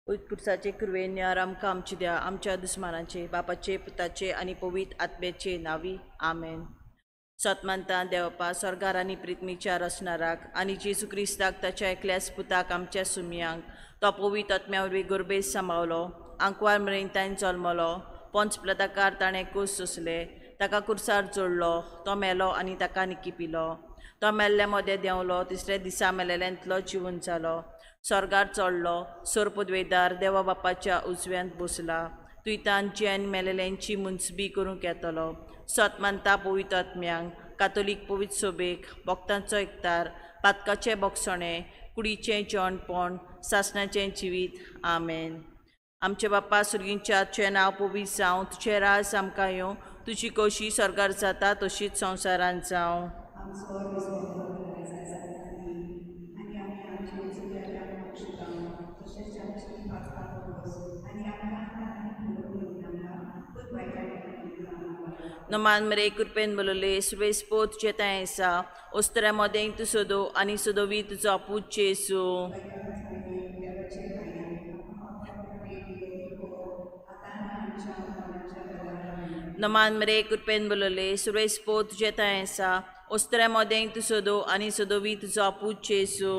उत्कुर्साचे कृवेन्यार आमकां आमची द्या आमच्या दुस्मानाचे बापाचे पुताचे आनी पवित्र आत्म्याचे नांवी आमेन. सतमानता देवपा स्वर्गार आनी पृथ्वीच्या रचणाराक आनी जेजू क्रिस्ताक ताच्या एकल्याच पुताक आमच्या सुमयांक तो पवित्र आत्म्या वरवीं गर्भेस सांबावलो, आंकवार मेरेन ताणें जल्मलो, पंच प्लताकार ताणें कूस सोंसले, ताका कुर्सार जोडलो, तो मेलो आनी ताका निकिपिलो, तो मेल्ल्या मदें देंवलो, तिसऱ्या दिसा मेलेल्यांतलो जिवन जालो, स्वर्गार चडलो, सोरपदवेदार देवा बापाच्या उजव्यांत बसला, तुयतान जेन मेलेल्यांची मुन्सबी करूंक येतलो. सतमानता पवित्र आत्म्यांक, कातोलीक पवित्र सोबेक, भक्तांचो एकतार, पातकाचें बोगसणें, कुडीचें जेवणपण, सासणाचें जिवीत. आमेन. आमचे बाप्पा सुर्गींच्या तुजें नांव पवित्र जावं, तुजें राज आमकां येवं, तुजी खोशी स्वर्गार जाता तशीच संवसारांत जावं. नमान मरे कृपेन बोलले सुवेस पोत तुजें थंय आसा, ओस्तऱ्या मदें तूं सोदो आनी सोदोवी तुजो पूत जेजू. नमान मरे कृपेन बोलले सुवेस पोत तुजें थंय आसा, ओस्तऱ्या मदें तूं सोदो आनी सोदोवी तुजो पूत जेजू.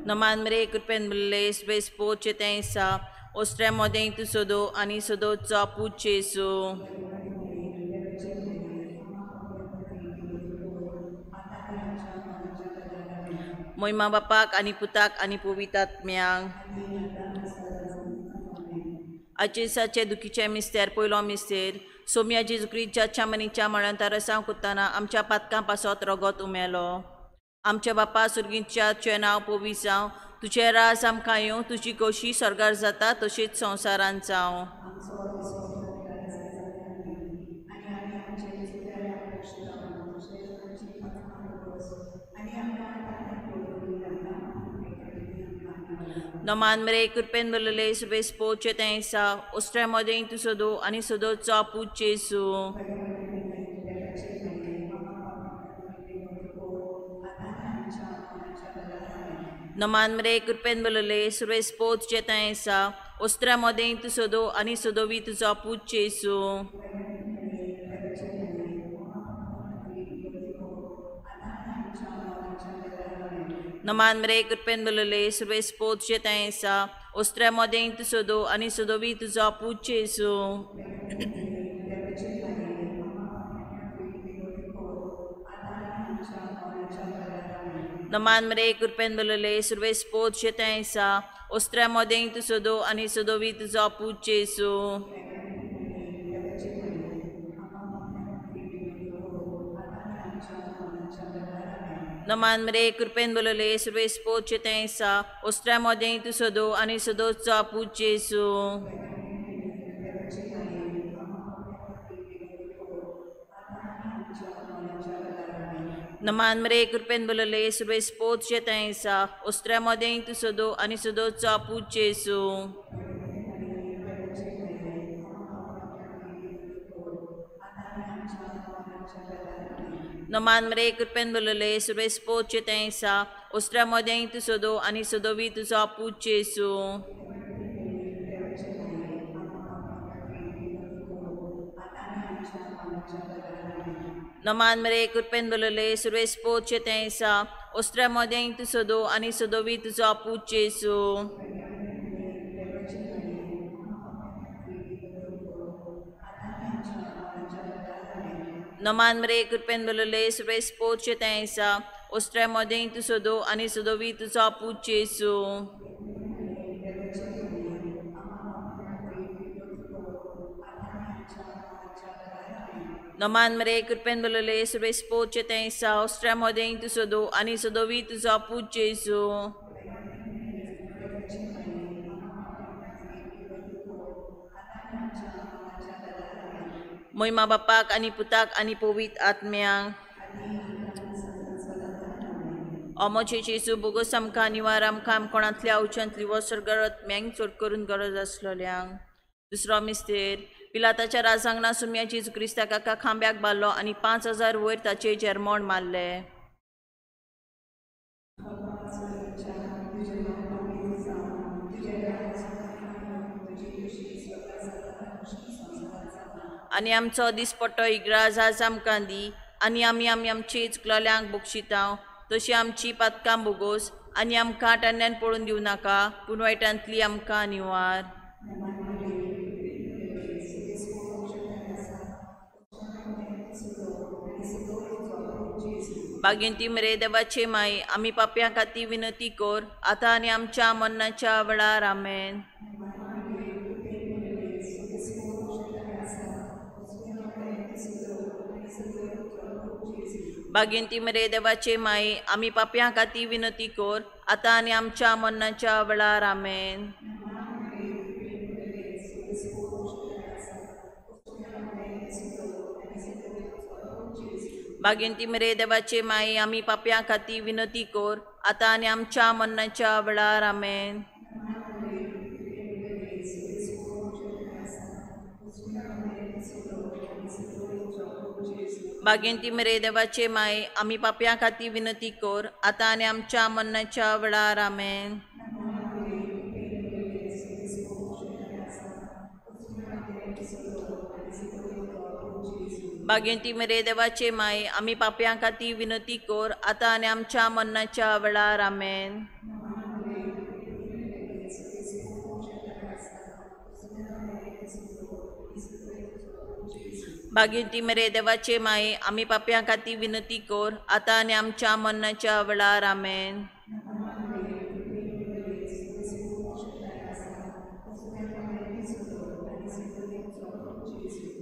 नमान मरे कृपेन बोलले सुवेस पोत तुजें थंय आसा, ओस्तऱ्या मदें तूं सोदो आनी सोदोचो पूत जेजू. मोहिमा बापाक आनी पुताक आनी पवित्र आत्म्यांक. आजचे दिसाचे दुखीचे मिस्तेर पयलो मिस्तेर सोम्या जेजू क्रिस्ताच्या मनीच्या मरणांत रसांव कोत्ताना आमच्या पातकां पासत रगत उमेलो. आमच्या बापा सुर्गींच्या तुजें नांव पवित्र जावं, तुजें राज आमकां येवं, तुजी खोशी स्वर्गार जाता तशीच संवसारांत जावं. नमान मरे कृपेन बोलले सुबेस पोत तुजें थंय आसा, ओस्त्र्या मदें तूं सोदो आनी सोदोचो पूत जेजू. नमान मरे कृपेन बोलले सुरेश पोत तुजें थंय आसा, ओस्त्र्या मदें तूं सोदो आनी सोदोवी तुजो पूत जेजू. नमान मरे कृपेन बोलले सुरेश पोत तुजें थंय आसा, ओस्त्र्या मदें तूं सोदो आनी सोदोवी तुजो पूत जेजू. नमान मरे कृपेन बोलले सुरवेस पोत तुजें थंय आसा, ओस्त्र्या मदें तूं सोदो आनी सोदोवी तुजो पूत जेजू. नमान मरे कृपेन बोलले सुरवेस पोत तुजें थंय आसा, ओस्त्र्या मदें तूं सोदो आनी सोदोचो पूत जेजू. नमान मरे कृपेन बोलले सुरवेस पोत तुजें थंय आसा, ओस्त्र्या मदें तूं सोदो आनी सोदोचो पूत जेजू. नमान मरे कृपेन बोलले सुरवेस पोत तुजें थंय आसा, ओस्त्र्या मदें तूं सोदो आनी सोदोवी तुजो पूत जेजू. नमान मरे कृपेन बोलले सुरवेस पोत तुजें थंय आसा, ओस्त्र्या मदें तूं सोदो आनी सोदोवी तुजो पूत जेजू. नमान मरे कृपेन बोलले सुरवेस पोत तुजें थंय आसा, ओस्त्र्या मदें तूं सोदो आनी सोदोवी तुजो पूत जेजू. नमान मरे कृपेन बोलले सुरवेस पोत तुजें थंय आसा, ओस्त्र्या मदें तूं सोदो आनी सोदोवी तुजो पूत जेजू. मोहिमा बापाक आनी पुताक आनी पवित्र आत्म्यांक. अमोचे जेजू बोगोस आमकां निवार आमकां कोणांतल्या उच्यांतली वो स्वर्गार आत्म्यांक चड करून गरज आसलेल्यांक. दुसरो मिस्तेर पिलाताच्या राजांगणा सुम्या जेजू क्रिस्ताक एका खांब्याक बांदलो आनी 5000 वयर ताचेर जेरमोण मारले. आनी आमचो दिसपट्टो इगराज आज आमकां दी आनी आमी आमी आमची चुकलोल्यांक बक्षितांव तशी आमची पातकां बोगोस आनी आमकां टान्यान पळोवन दिवं नाका पूण वायटांतली आमकां निवार. बागेंती मरे देवाचे माई आमी पापयां खातीर विनंती कर आतां आनी आमच्या मरणाच्या वेळार. आमेन. बागेंती मरे देवाचे माई आमी पापयां खातीर विनंती कर आतां आनी आमच्या मरणाच्या वेळार. आमेन. बागेंती मरे देवाचे माई आमी पापयां खातीर विनंती कर आतां आनी आमच्या मरणाच्या वेळार. आमेन. बागेंती मरे देवाचे माई आमी पापयां खातीर विनंती कर आतां आनी आमच्या मरणाच्या वेळार. आमेन. बागेंती मरे देवाचे माई आमी पापयां खातीर विनंती कर आतां आनी आमच्या मरणाच्या वेळार. आमेन. बागेंती मरे देवाचे माई आमी पापयां खातीर विनंती कर आतां आनी आमच्या मरणाच्या वेळार. आमेन.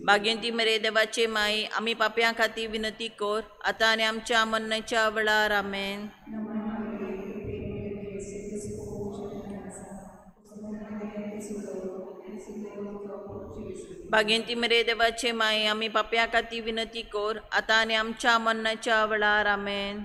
बागेंती मरे देवाचे माई आमी पापयां खातीर विनंती कर आतां आनी आमच्या मरणाच्या वेळार. आमेन. बागेंती मरे देवाचे माई आमी पापयां खातीर विनंती कर आतां आनी आमच्या मरणाच्या वेळार. आमेन.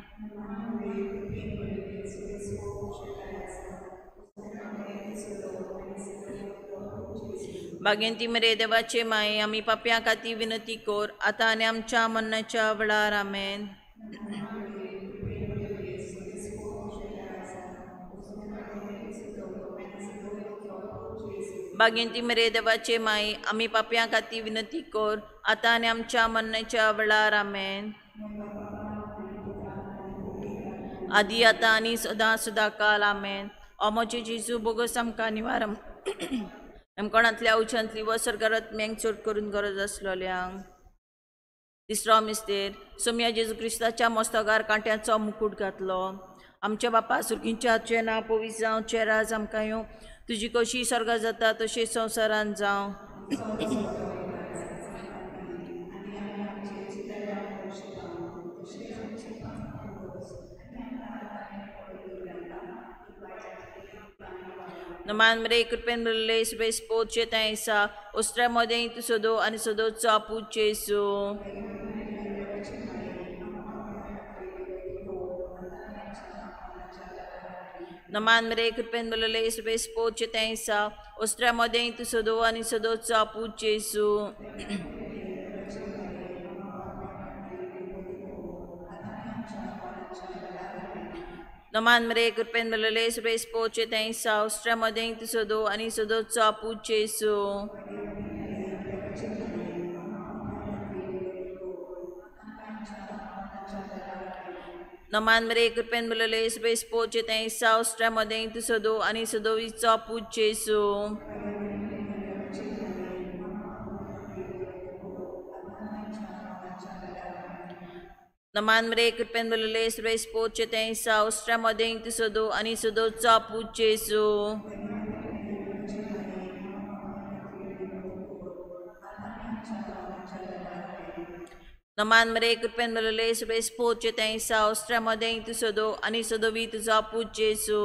बागेंती मरे देवाचे माई आमी पापयां खातीर विनंती कर आतां आनी आमच्या मरणाच्या वेळार. आमेन. बागेंती मरे देवाचे माई आमी पापयां खातीर विनंती कर आतां आनी आमच्या मरणाच्या वेळार. आमेन. आदी आतां आनी सदां सदां काल. आमेन. ओ म्हजे जेजू बोगस आमकां निवार आमकोणांतल्या उच्चांतली व सरकारात मेंग चड करून गरज आसलोल्यांक. तिसरो मिस्तेर सोमया जेजू क्रिस्ताच्या मस्तकार कांट्याचो मुकूट घातलो. आमच्या बापा सुर्गींच्या तुजें नांव पवित्र जावं, तुजें राज आमकां येवं, तुजी कशी स्वर्गात जाता तशी संवसारांत जावं. नमान मरे कृपेन मरले सुबेस पोचे तैसा उस्त्रा मदें तू सदो आनी सदोचो आपूत जेजू. नमान मरे कृपेन मरले सुबेस पोचे तैसा उस्त्रा मदें तू सदो आनी सदोचो आपूत जेजू. नमान मरे कृपेन मरले सुबेस पोचे तैसा उस्त्रा मदें तू सदो आनी सदोचो आपूत जेजू. नमान मरे कृपेन मरले सुबेस पोचे तैसा उस्त्रा मदें तू सदो आनी सदोवीचो आपूत जेजू. नमान मरे कृपेन मरले सुबेस पोचे तैसा उस्त्रा मदें तू सदो आनी सदोचो आपूत जेजू. नमान मरे कृपेन मरले सुबेस पोचे तैसा उस्त्रा मदें तू सदो आनी सदोवी तुजो आपूत जेजू.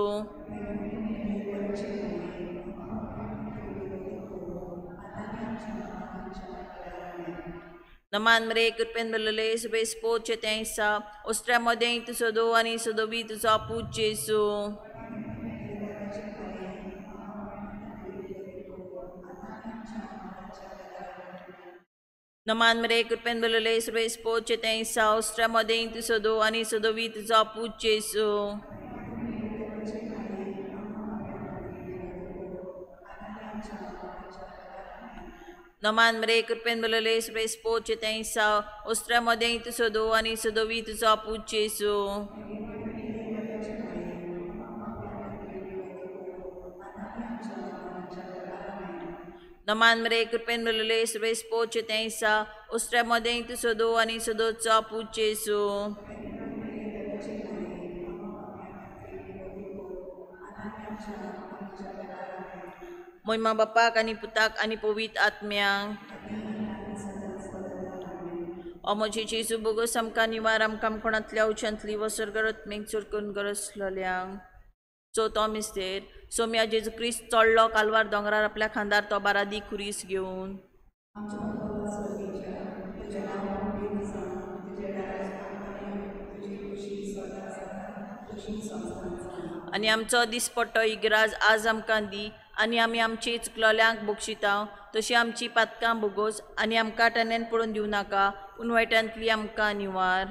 नमान मरे कृपेन मरले सुबेस पोचे तैसा उस्त्रा मदें तू सदो आनी सदोवी तुजो आपूत जेजू. नमान मरे कृपेन मरले सुबेस पोचे तैसा उस्त्रा मदें तू सदो आनी सदोवी तुजो आपूत जेजू. नमान मरे कृपेन भरलेले सुप्रेस तुजें आसा ओस्त्र्या मदें तूं सदो आनी सदोवी तुजो पूत जेजू. नमान मरे कृपेन भरलेले सुप्रेस तुजें आसा ओस्त्र्या मदें तूं सदो आनी सदोचो पूत जेजू. मोयमा बापाक आनी पुताक आनी पवित्र आत्म्यांक. ओ म्हजे जेजू बोगस आमकां निवार आमकां कोणांतल्या उच्यांतली वसरगरत मेघ चड करून गरजलेल्यांक. चवथो मिस्तेर सोम्या जेजू क्रिस्त चडलो कालवार दोंगरार आपल्या खांदार तो बारादी खुरीस घेवन. आनी आमचो दिसपट्टो इगराज आज आमकां दी आनी आमी आमची चुकलोल्यांक बक्षिता तशी आमची पातकां बोगोस आनी आमकां टनेन पडून दिवं नाका पूण वायटांतली आमकां निवार.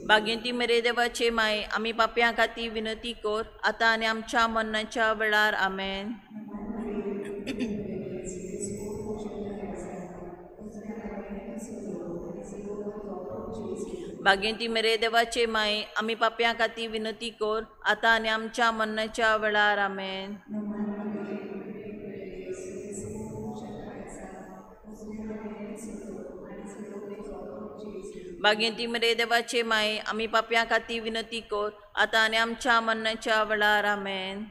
बागेंती मेरे देवाचे माये आमी पापयां खातीर विनंती कर आतां आनी आमच्या मरणाच्या वेळार. आमेन. बागेंती मेरे देवाचे माये आमी पापयां खातीर विनंती कर आतां आनी आमच्या मरणाच्या वेळार. आमेन. बागेंती मेरे देवाचे माये आमी पापयां खातीर विनंती कर आतां आनी आमच्या मरणाच्या वेळार. आमेन.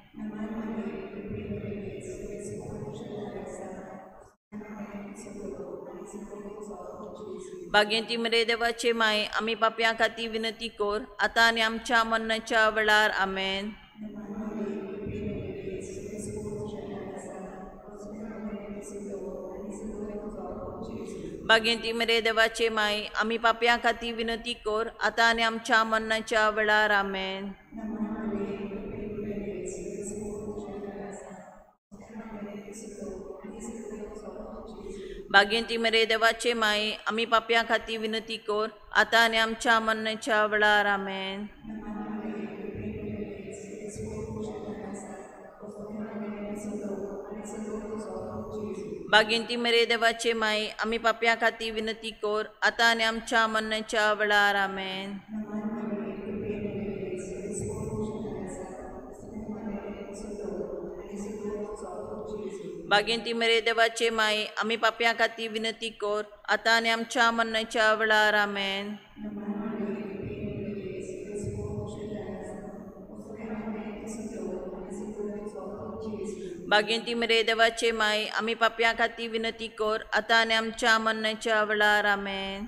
बागेंती मेरे देवाचे माये आमी पापयां खातीर विनंती कर आतां आनी आमच्या मरणाच्या वेळार. आमेन. बागेंती मेरे देवाचे माये आमी पापयां खातीर विनंती कर आतां आनी आमच्या मरणाच्या वेळार. आमेन. बागेंती मेरे देवाचे माये आमी पापयां खातीर विनंती कर आतां आनी आमच्या मरणाच्या वेळार. आमेन. बागेंती मेरे देवाचे माये आमी पापयां खातीर विनंती कर आतां आनी आमच्या मरणाच्या वेळार. आमेन. बागेंती मेरे देवाचे माये आमी पापयां खातीर विनंती कर आतां आनी आमच्या मरणाच्या वेळार. आमेन. बागेंती मेरे देवाचे माये आमी पापयां खातीर विनंती कर आतां आनी आमच्या मरणाच्या वेळार. आमेन.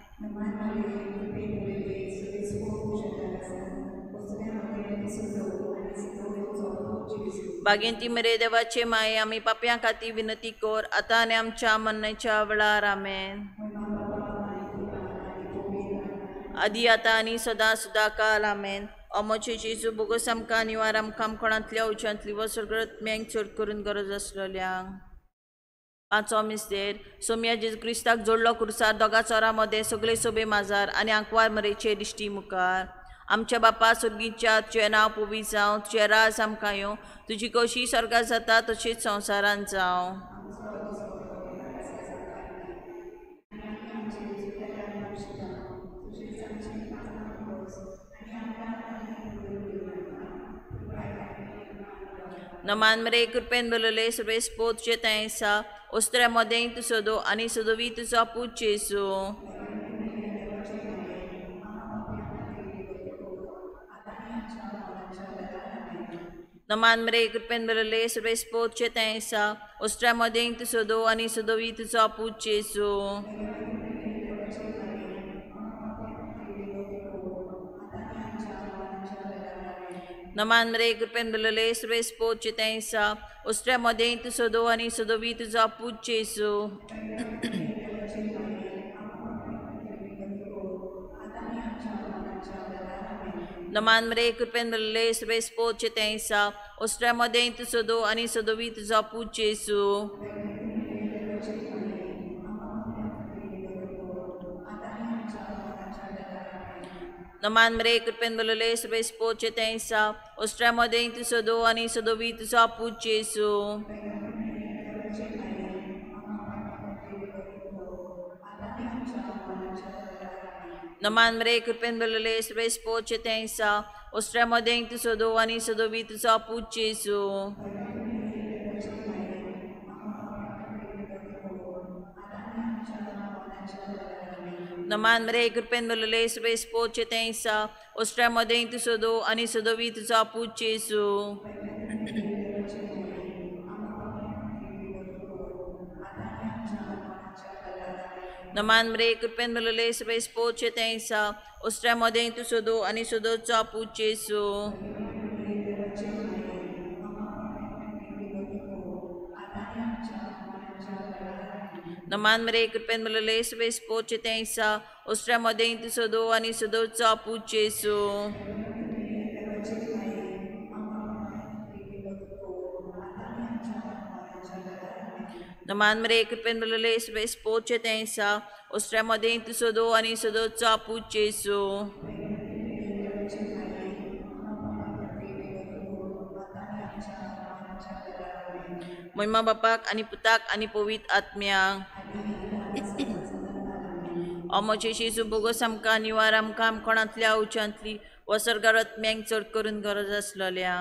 बागेंती मेरे देवाचे माये आमी पापयां खातीर विनंती कर आतां आनी आमच्या मरणाच्या वेळार. आमेन. आदी आतां आनी सदां सदां काल. आमेन. ओ म्हजे जेजू बोगस आमकां निवार आमकां कोणांतल्या उच्यांतली वसरगरत मेंग चड करून गरज आसलेल्यांक. पांचवो मिस्तेर सोम्या जेजू क्रिस्ताक जोडलो कुर्सार दोगा चोरां मदें सगळे सोबे माजार आनी आंकवार मरेचे दिश्टी मुखार. आमच्या बापा स्वर्गीच्या तुजें नांव पवित्र जावं, तुजें राज आमकां येवं, तुजी कशी स्वर्गात जाता तशीच संवसारांत जावं. नमान मरे कृपेन भरलेले सुप्रेस तुजें थंय आसा ओस्त्र्या मदें तूं सदो आनी सदोवी तुजो पूत जेजू. नमान मरे कृपेन भरलेले सुप्रेस तुजें थंय आसा ओस्त्र्या मदें तूं सदो आनी सदोवी तुजो पूत जेजू. नमान मरे कृपेन भरलेले सुप्रेस तुजें थंय आसा ओस्त्र्या मदें तूं सदो आनी सदोवी तुजो पूत जेजू. नमान मरे कृपेन भरलेले सुप्रेस तुजें थंय आसा ओस्त्र्या मदें तूं सदो आनी सदोवी तुजो पूत जेजू. नमान मरे कृपेन बोलले सुबेस्पोचे तेंसा ओस्ट्रा मदें तुजो दो आनी सदोवी तुजो पूत जेजू. नमान मरे कृपेन बोलले सुबेस्पोचे तेंसा ओस्ट्रा मदें तुजो दो आनी सदोवी तुजो पूत जेजू. नमान मरे कृपेन बोलले सुबेस्पोचे तेंसा ओस्ट्रा मदें तुजो दो आनी सदोवी तुजो पूत जेजू. नमान मरे कृपेन बोलले सुबेस्पोचे तेंसा ओस्ट्रा मदें तुजो दो आनी सदोचो पूत जेजू. नमान मरे कृपेन बोलले सुबेस्पोचे तेंसा ओस्ट्रा मदें तुजो दो आनी सदोचो पूत जेजू. नमान मरे कृपेन बोलले सुबेस्पोचे तेंसा ओस्ट्रा मदें तुजो दो आनी सदोचो पूत जेजू. महिमा बापाक आनी पुताक आनी पवित्र आत्म्याक. अमोचे जेजू बोगोस आमकां निवार आमकां कोणांतल्या उच्यांतली वसरगार आत्म्यांक चड करून गरज आसलेल्या.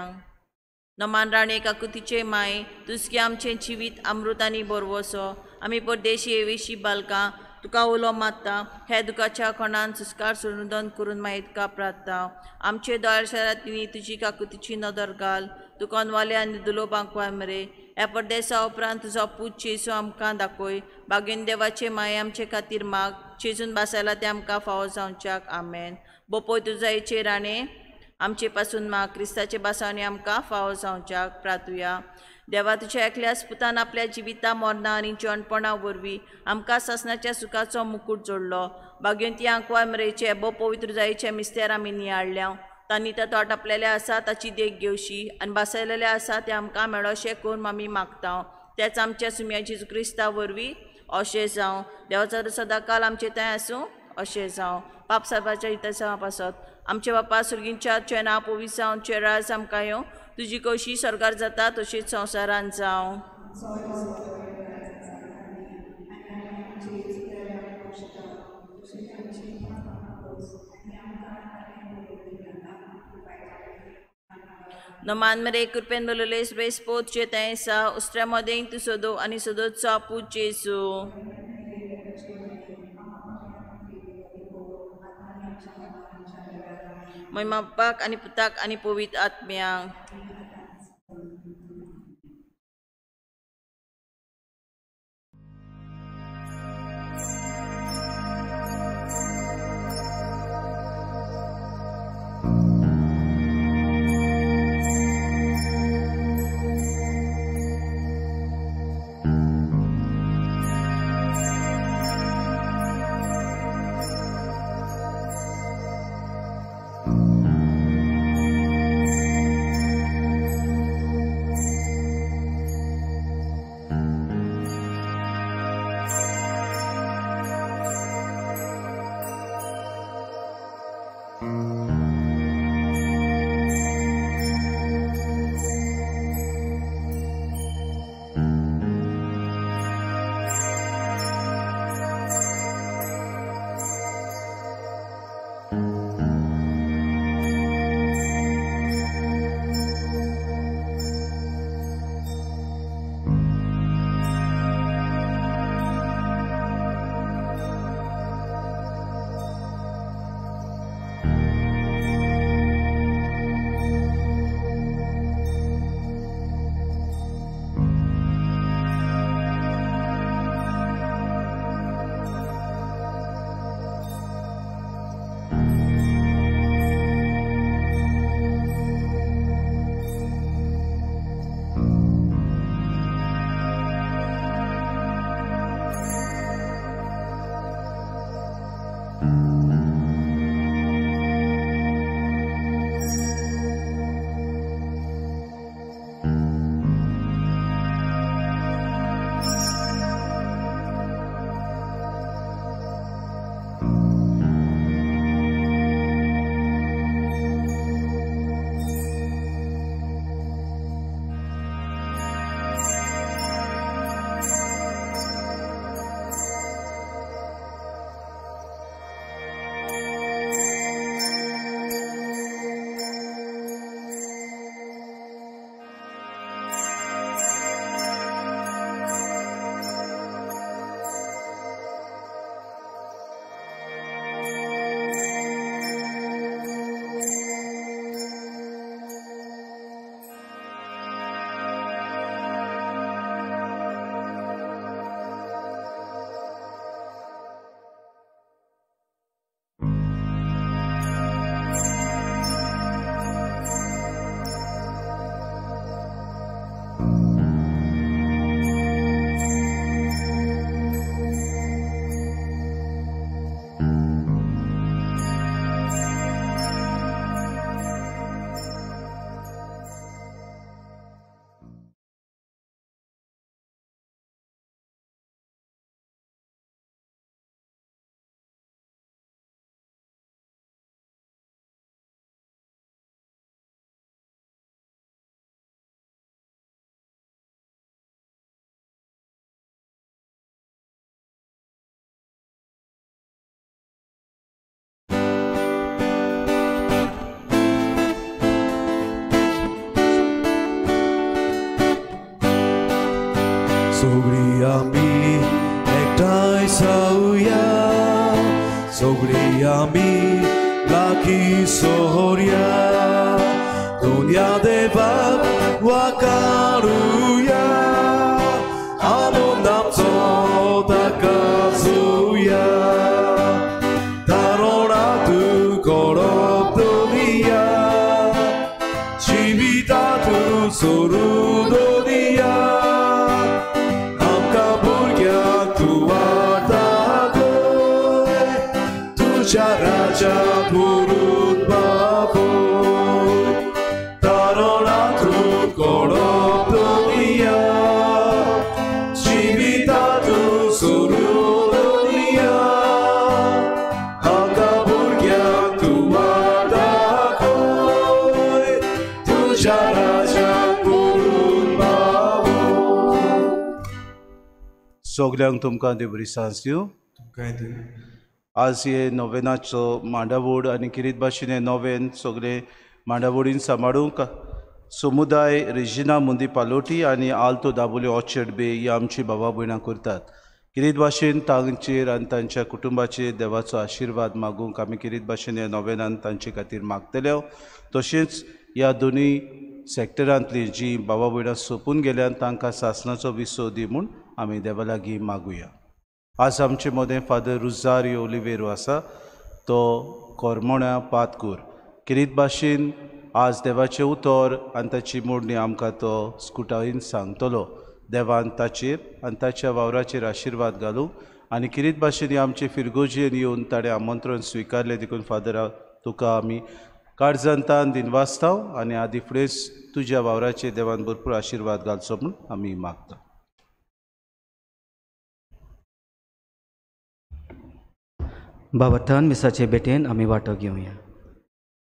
नमान राणे काकुतीचे माये तुजके आमचें जिवीत अमृत आनी बरवसो आमी परदेशी एवेशी बालकां तुका उलो मारता ह्या दुखाच्या कोणान सुस्कार सुरुदन करून मागीर तुका प्रार्थना. आमचे दोळ्या शारांतली तुजी काकुतीची नदर घाल तुका आनी दुलो बांकवाय मरे ह्या परदेसा उपरांत तुजो पूत जेजू आमकां दाखय. बागेन देवाचे माये आमचे खातीर माग जेजून बासायला तें आमकां फावो जावच्याक. आमेन. बोपोय तुजा राणे आमचे पासून माग क्रिस्ताचे बासावणी आमकां फावो जावच्याक. प्रार्थुया. देवा तुज्या एकल्याच पुतान आपल्या जिविता मरणां आनी जिवणपणा वरवीं आमकां सासणाच्या सुखाचो मुकूट जोडलो. बागेंती आंकवाय मरेचे बो पवित्र जायचे मिस्तेर आमी नियाळ्ळ्या तांणी तो आटपलेले आसा ताची देख घेवशी आनी बासयलेले आसा तें आमकां मेळोशें करून आमी मागता. तेच आमच्या सुम्या जेजू क्रिस्ता वरवीं अशें जावं. देवाचो सदांकाल आमचे थंय आसूं अशें जावं. पाप साबाच्या हितासां पासत आमचे बापा सुर्गींच्या तुजें नांव पवित्र जावं, तुजें राज आमकां येवं, तुजी कशी स्वर्गार जाता तशीच संवसारांत जावं. नमान मरे कृपेन बोलले सुबेस्पोत तुजे तेंसा उस्त्र्या मदें तूं सदो आनी सदोचो पूत जेजू. महिमा बापाक आनी पुताक आनी पवित्र आत्म्याक. सगळी आमी एकठांय जावया, सगळी आमी लागीं सोरया, दुनिया देवाक वाकारुया, आनंदाचो ताका जुया, तारोणांत करप दुनिया, जिवितांत सोरू दुनिया, आमकां भुरग्यांक तूं वाटागय, तुज्या राज्यांत व्हरून बाबय, तारोणांत करप दुनिया, जिवितांत सोरू दुनिया, आमकां भुरग्यांक तूं वाटागय, तुज्या राज्यांत व्हरून बाबय. सगल्यांक तुमकां देव बरी सांज दिवं. आज हे नोवेनाचो मांडावड आनी किरीत भाशेन हे नोवेन सगळे मांडावडीन सांबाळूंक समुदाय रेजिना मुंदी पालोटी आनी आल्तो दाबोली ऑर्चर्ड बे ही आमची बाबा भयणां करतात. किरीत भाशेन तांचेर आनी तांच्या कुटुंबाचेर देवाचो आशिर्वाद मागूंक आमी किरीत भाशेन ह्या नोवेनान तांचे खातीर मागतले. तशेंच ह्या दोनूय सेक्टरांतली जी बाबा भयणां सोंपून गेल्यान तांकां सासणाचो विसव दी म्हूण आमी देवा लागीं मागुया. आज आमचे मदें फादर रुजारियो ओलिवेरो आसा, तो कोरमोण्या पातकूर. किरीत भाशेन आज देवाचें उतर आनी ताची मोडणी आमकां तो स्कुटायेन सांगतलो. देवान ताचेर आनी ताच्या वावराचेर आशिर्वाद घालूं आनी किरीत भाशेन आमचे फिरगोजेन येवन ताणें आमंत्रण स्विकारलें देखून फादरा तुका आमी काळजांतान दिनवासताव आनी आदी फुडें तुज्या वावराचेर देवान भरपूर आशिर्वाद घालचो म्हूण आमी मागता. बाबाथान मिसाचे भेटेन आमी वांटो घेवया.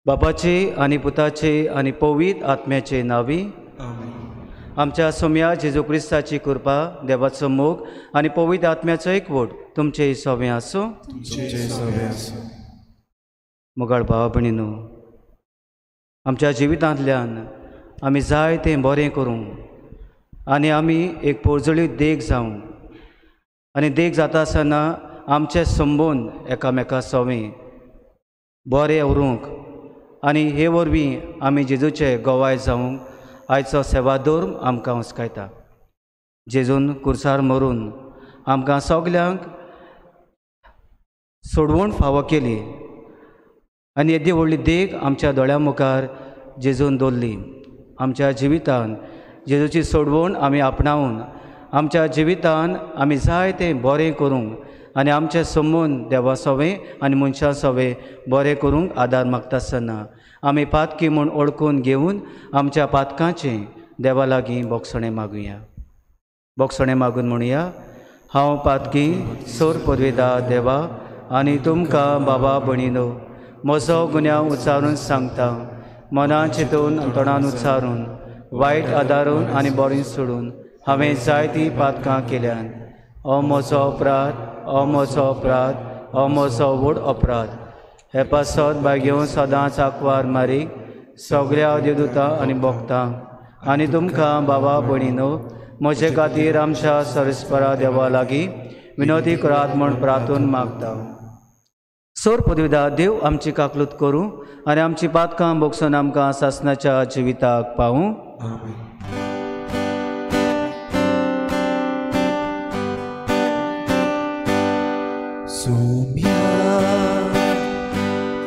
बापाचे आनी पुताचे आनी पवित्र आत्म्याचे नांवी. आमच्या सोम्या जेजू क्रिस्ताची कृपा, देवाचो मोग आनी पवित्र आत्म्याचो एकवट तुमचे सवें आसूं. मोगाळ भावा भयणीनो, आमच्या जिवितांतल्यान आमी जाय तें बरें करूं आनी आमी एक पोरजळीत देख जावं आनी देख जाता आसतना आमचे संबंद एकामेका सवें बरें उरूंक आनी हे वरवीं आमी जेजूचे गवाय जावंक आयचो सेवाधर्म आमकां हुस्कायता. जेजून कुर्सार मरून आमकां सगल्यांक सोडवण फावो केली आनी येदी व्हडली देख आमच्या दोळ्यां मुखार जेजून दवरली. आमच्या जिवितान जेजूची सोडवण आमी आपणावन आमच्या जिवितान आमी जाय तें बरें करूंक आनी आमचे संबंद देवा सवें आनी मनशां सवें बरें करूंक आदार मागता आसतना आमी पातकी म्हूण ओळखून घेवन आमच्या पातकांचें देवा लागीं बोगसणें मागुया. बोगसणें मागून म्हणुया, हांव पातकी सोर पदवेदा देवा आनी तुमकां बाबा भयणीनो म्हजो गुन्यांव उच्चारून सांगता. मनान चिंतून तोंडान उच्चारून वायट आदारून आनी बरें सोडून हांवें जायतीं पातकां केल्यान. हो म्हजो अपराध, हो म्हजो अपराध, हो म्हजो व्हड अपराध. हे पासत बाय सदांच आंकवार मारी सगळ्या देवदूतां आनी भक्तांक आनी तुमकां बाबा भयणीनो म्हजे खातीर आमच्या सरस्परा देवा लागीं विनोदी करात म्हूण प्रार्थून मागता. सोर पदवीदा देव आमची काकलूत करूं आनी आमची पातकां भोगसून आमकां सासणाच्या जिविताक पावूं. सोम्या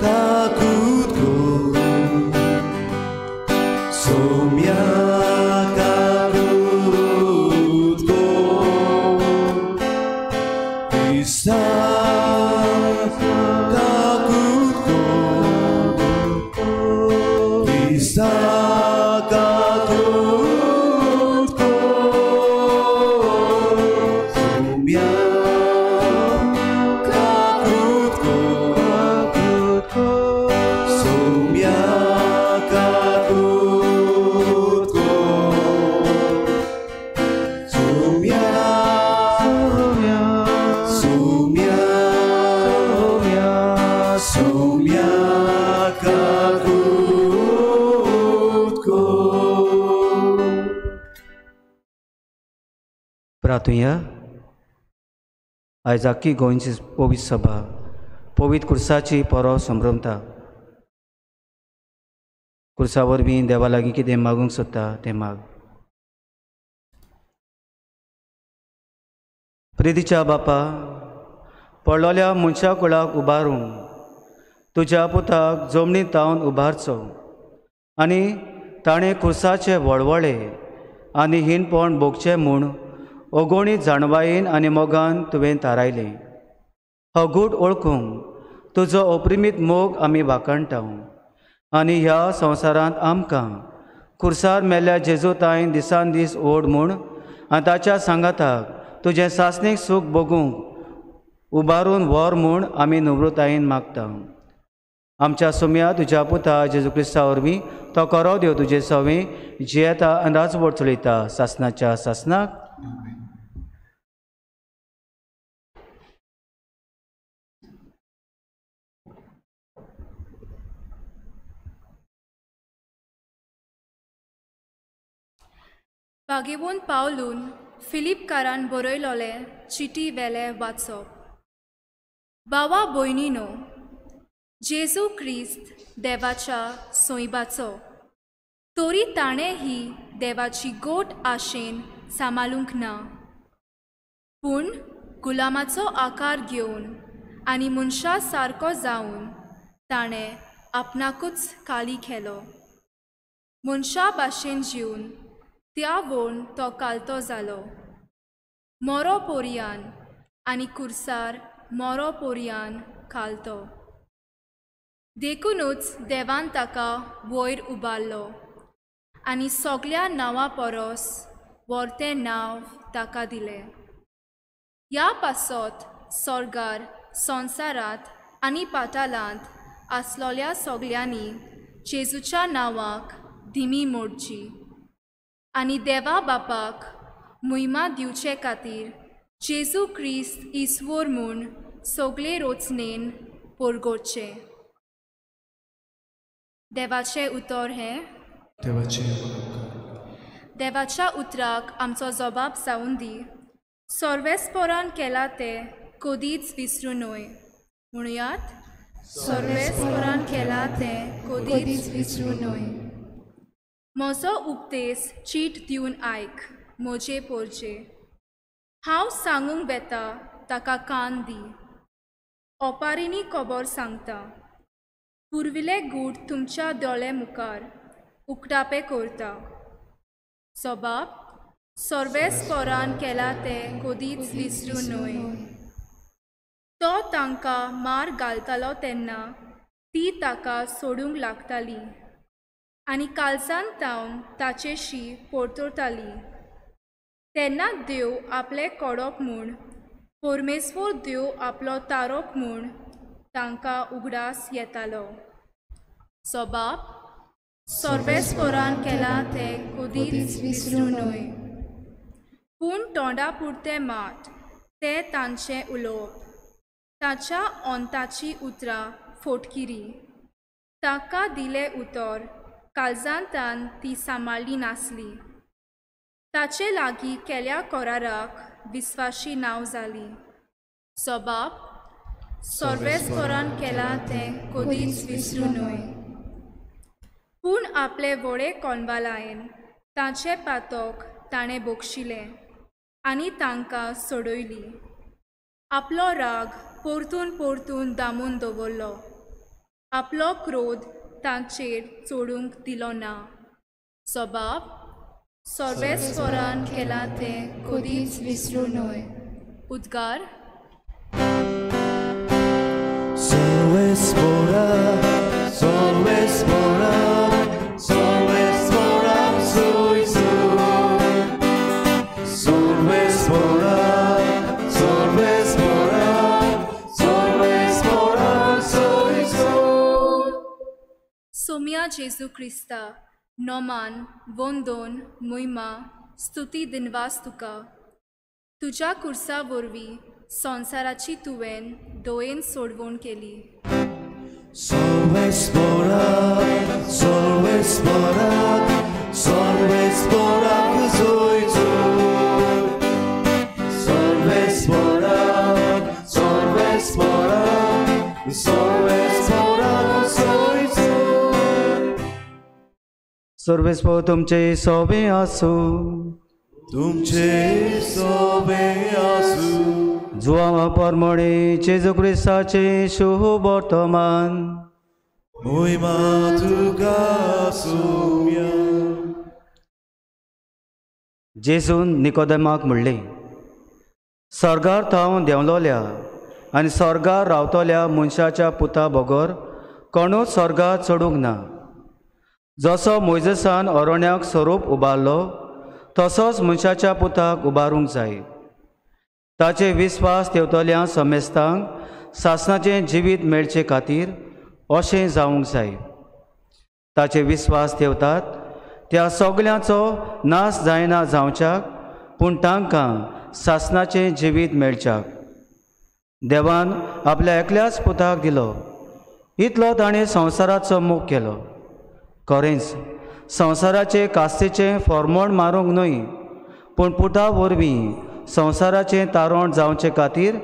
काकूत कर, सोम्या काकूत कर, क्रिस्ता काकूत कर, क्रिस्ता काकूत कर, सोम्या Sumya, प्रातुया. आयज आख्खी गोंयची पवित्र सभा पवित्र कुर्साची परब संभ्रमता. कुर्सा वरवीं देवा लागीं कितें मागूंक सोदता तें माग. प्रितीच्या बापा, पडलोल्या मनशा कुळाक उबारूंक तुज्या पुताक जमनी तावन उबारचो आनी ताणें कुर्साचे वळवळे आनी हीणपण भोगचें म्हूण अगोणी जाणवायेन आनी मोगान तुवें थारायलें. हो गूट वळखूंक तुजो अपरिमीत मोग आमी वाखाणटा आनी ह्या संवसारांत आमकां कुर्सार मेल्ल्या जेजू तांय दिसान दीस ओड म्हूण आनी ताच्या सांगाताक तुजें सासणीक सूख भोगूंक उबारून व्हर म्हूण आमी नम्रतायेन मागता. आमच्या सुम्या तुज्या पुता जेजू क्रिस्ता वरवीं तो करो देव तुजे सवें जियेता आनी राजवट चलयता सासणाच्या सासणाक. बागेवन पावलून फिलिपकारान बरयलोले चिटी वेले वाचप. बावा भयणीनो, जेजू क्रिस्त देवाच्या सोयबाचो तरी ताणें ही देवाची गोट आशेन सांबाळूंक ना, पूण गुलामाचो आकार घेवन आनी मनशा सारको जावन ताणें आपणाकूच काली केलो. मनशा भाशेन जिवन त्या वोन तो कालतो जालो. मोरो पोरयान आनी कुर्सार मोरो पोरयान खालतो. देखुनूच देवान ताका वयर उबारलो आनी सगल्या नांवां परस व्हरतें नांव ताका दिलें. ह्या पासत सोर्गार, संवसारांत आनी पातालांत आसलोल्या सगल्यांनी जेजूच्या नांवाक दिमी मोडची आनी देवा बापाक मुयमा दिवचे खातीर जेजू क्रिस्त ईश्वर म्हूण सगळे रोचणेन परगटचें. देवाचें उतर हें. देवाच्या उतराक आमचो जबाब जावन दी. सर्वेस्पोरान केला तें कदीच विसरूं न्हय. म्हणयात, सर्वेस्पोरान केला तें कदीच विसरूं न्हय. म्हजो उपदेश चीट दिवन आयक म्हजे पोरजे. हांव सांगूंक वेता ताका कान दी. ओपारींनी खबर सांगता. पुर्विले गूट तुमच्या दोळे मुखार उक्तापे करता. जबाब, सर्वेस्पोरान केला तें कदीच विसरूं न्हय. तो तांकां मार घालतालो तेन्ना ती ताका सोडूंक लागताली आनी कालसान तावन ताचेशी परतताली. तेन्ना देव आपलें कोडप म्हूण, परमेश्वर देव आपलो तारोक म्हूण तांकां उगडास येतालो. जबाब, सर्वेस्पोरान केला तें कदीच विसरूं न्हय. पूण तोंडा पुरतें मात तें तांचें उलोवप, ताच्या ओंताचीं उतरां फोटकिरी. ताका दिलें उतर काळजांतान ती सांबाळ्ळी नासली. ताचे लागीं केल्या कराराक विस्वाशी नांव जाली. जबाब, सर्वेस्पोरान केला तें कदीच विसरूं न्हय. पूण आपले व्हडे कोनवालायन ताचें पातक ताणें बक्षिलें आनी तांकां सोडयली. आपलो राग परतून परतून दामून दवरलो. आपलो क्रोध तांचेर चडूंक दिलो ना. जबाब, सर्वेस्पोरान केला तें कदीच विसरूं न्हय. उद्गार, सर्वेस्पोरा, cs ሰር웨스보라, 설웨스보라, 설웨스보라, 설웨스보라, 소이소. सोम्या जेजू क्रिस्ता, नोमान, वंदोन, मुयमा, स्तुती दिनवास तुका. तुज्या कुर्सा वरवीं संवसाराची तुवें दोयेन सोडवण केली. सर्वेस्पोरा, सर्वेस्पोरा, सर्वेस्पोरा, सोयसो. सर्वेस्पराक सर्वेस्पराक सर्वेस्पराक सोयसोय. सर्वेस्पर तुमचे सोबे आसूं. तुमचे सोबे आसूं. जुआंवा परमणे जेजू क्रिस्ताचें शुभ वर्तमान. मोहिमा तुका आसुया. जेजून निकोदेमाक म्हणलें, स्वर्गार थावन देंवलोल्या आनी स्वर्गार रावतल्या मनशाच्या पुता बगर कोणूच स्वर्गार चडूंक ना. जसो मोयजेसान अरण्याक स्वरूप उबारलो तसोच मनशाच्या पुताक उबारूंक जाय. ताचे विस्वास ठेवतल्या समेस्तांक सासणाचें जिवीत मेळचे खातीर अशें जावंक जाय. ताचे विस्वास ठेवतात त्या सगल्यांचो नाश जायना जावच्याक, पूण तांकां सासणाचें जिवीत मेळच्याक देवान आपल्या एकल्याच पुताक दिलो. इतलो ताणें संवसाराचो मोग केलो. खरेंच संवसाराचे कास्तीचें फॉर्मोण मारूंक न्हय, पूण पुता वरवीं संवसाराचें तारण जावचे खातीर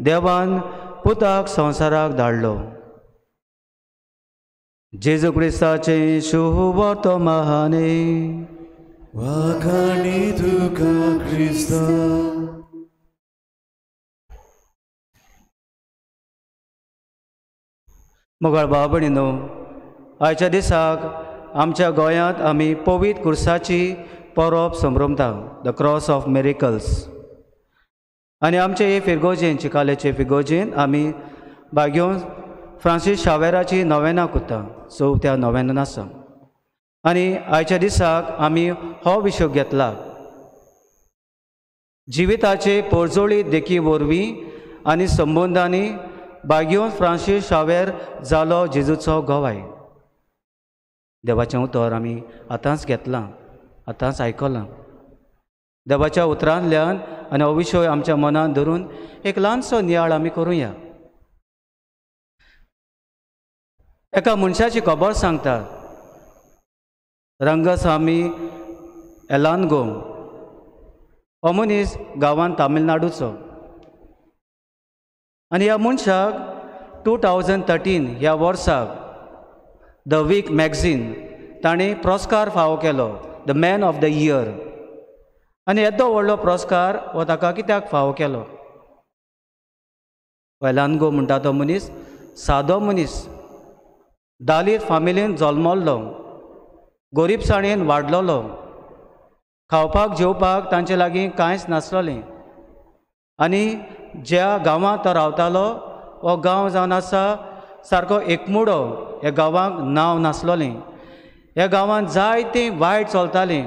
देवान पुताक संवसाराक धाडलो. जेजू क्रिस्ताचें शुभ वर्तमाने. वाखाणी तुका क्रिस्ता. मोगाळ भाव भयणीनो, आयच्या दिसाक आमच्या गोंयांत आमी पवित्र कुर्साची परब संभ्रमता, the cross of miracles. आनी आमचे हे फिरगोजेन, चिकालेचे फिरगोजेन आमी बाग्योन फ्रांसीस शावेराची नोवेनां करता, चवथ्या नोवेनां आसा. आनी आयच्या दिसाक आमी हो विशय घेतला, जिविताचे पोरजोळी देखी वरवीं आनी संबंदांनी बाग्योन फ्रांसीस शावेर जालो जेजूचो गवाय. देवाचें उतर आमी आतांच घेतलां, आतांच आयकलां. देवाच्या उतरांतल्यान आनी हो विशय आमच्या मनांत धरून एक ल्हानसो नियाळ आमी करुया. एका मनशाची खबर सांगता, रंगस्वामी एलानगो. हो मनीस गांवांत तामिळनाडूचो आनी ह्या मनशाक 2013 ह्या वर्साक the week magazine ताणें पुरस्कार फावो केलो, the man of the year. आनी येदो व्हडलो पुरस्कार हो ताका कित्याक फावो केलो? एलानगो म्हणटा तो मनीस सादो मनीस, दालीत फामिलीन जल्मल्लो, गोरीबसाणेन वाडलोलो, खावपाक जेवपाक तांचे लागीं कांयच नासलोलें. आनी ज्या गांवांत तो रावतालो हो गांव जावन आसा सारको एकमुडो, ह्या गांवांक नांव नासलोलें. ह्या गांवांत जायतें वायट चलतालें,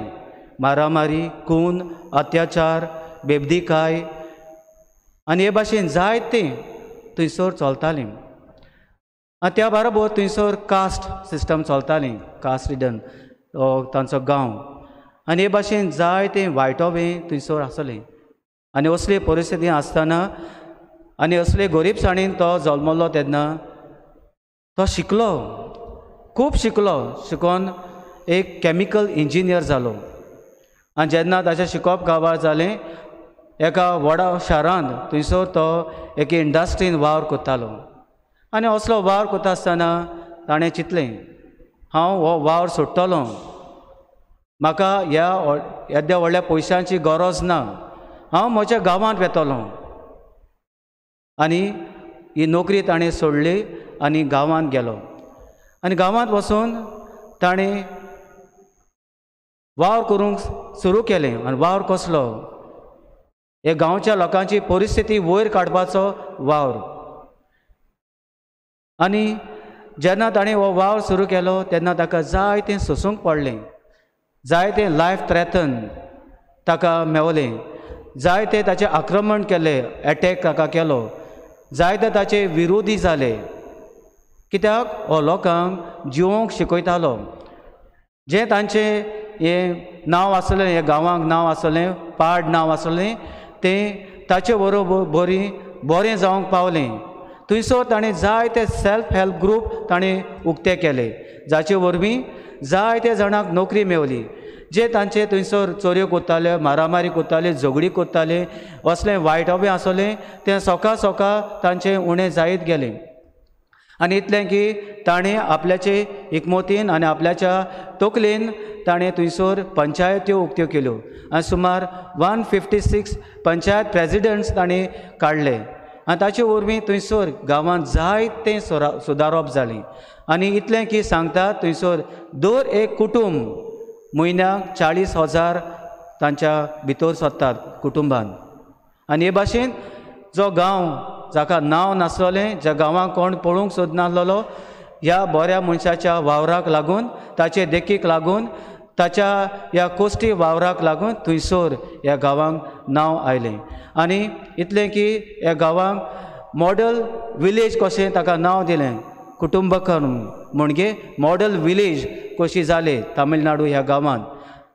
मारामारी, खून, अत्याचार, बेबदीकाय आनी हे भाशेन जायतें थंयसर चलतालें. आनी त्या बरोबर थंयसर कास्ट सिस्टम चलतालें, कास्ट रिडन तांचो गांव. आनी हे भाशेन जायतें वायटोवें थंयसर आसलें. आनी असली परिस्थिती आसतना आनी असले गोरीबसाणेन तो जल्मलो तेन्ना तो शिकलो, खूब शिकलो. शिकोन एक कॅमिकल इंजिनियर जालो. आनी जेन्ना ताचें शिकोवप काबार जालें, एका व्हडा शारांत थंयसर तो एके इंडस्ट्रीन वावर करतालो. आनी असलो वावर करता आसतना ताणें चिंतलें, हांव हो वावर सोडटलो, म्हाका ह्या येद्या व्हडल्या पयशांची गरज ना, हांव म्हज्या गांवांत वेतलो. आनी ही नोकरी ताणें सोडली आनी गांवांत गेलो. आनी गांवांत वचून ताणें वावर करूंक सुरू केलें. आनी वावर कसलो? हे गांवच्या लोकांची परिस्थिती वयर काडपाचो वावर. आनी जेन्ना ताणें हो वावर सुरू केलो तेन्ना ताका जायतें सोंसूंक पडलें, जायतें लायफ थ्रेटन ताका मेवलें, जायते ताचें आक्रमण केलें, एटॅक ताका केलो, जायते ताचे विरोधी जाले. कित्याक? हो लोकांक जिवोंक शिकयतालो. जें तांचें हें नांव आसलें, हें गांवांक नांव आसलें, पाड नांव आसलें, तें ताचे बरोबर बरी बरें जावंक पावलें. थंयसर ताणें जायते सेल्फ हेल्प ग्रूप ताणें उक्ते केले, जाचे वरवीं जायते जाणांक नोकरी मेवली. जे तांचे थंयसर चोरयो कोत्ताले, मारामारी कोत्ताले, झगडी कोत्ताले, असलें वायट आसलें तें सोका सोका तांचें उणें जायत गेलें. आनी इतलें की ताणें आपल्याचे एकमतीन आनी आपल्याच्या तकलेन ताणें थंयसर पंचायत्यो उक्त्यो केल्यो आनी सुमार 156 पंचायत प्रेजिडेंट्स ताणें काडले आनी ताचे वरवीं थंयसर गांवांत जायतें सुदारप जालें. आनी इतलें की सांगता थंयसर दर एक कुटुंब म्हयन्याक 40,000 तांच्या भितर सरतात कुटुंबान. आनी हे भाशेन जो गांव जाका नांव नासलें, ज्या गांवांक कोण पळोवंक सोदनासलो, ह्या बऱ्या मनशाच्या वावराक लागून, ताचे देखीक लागून, ताच्या ह्या कोश्टी वावराक लागून थंयसर ह्या गांवांक नांव आयलें. आनी इतलें की ह्या गांवांक मॉडल विलेज कशें ताका नांव दिलें, कुटुंबकर्म म्हणजे मॉडल विलेज कशी जाले तामिळनाडू ह्या गांवांत,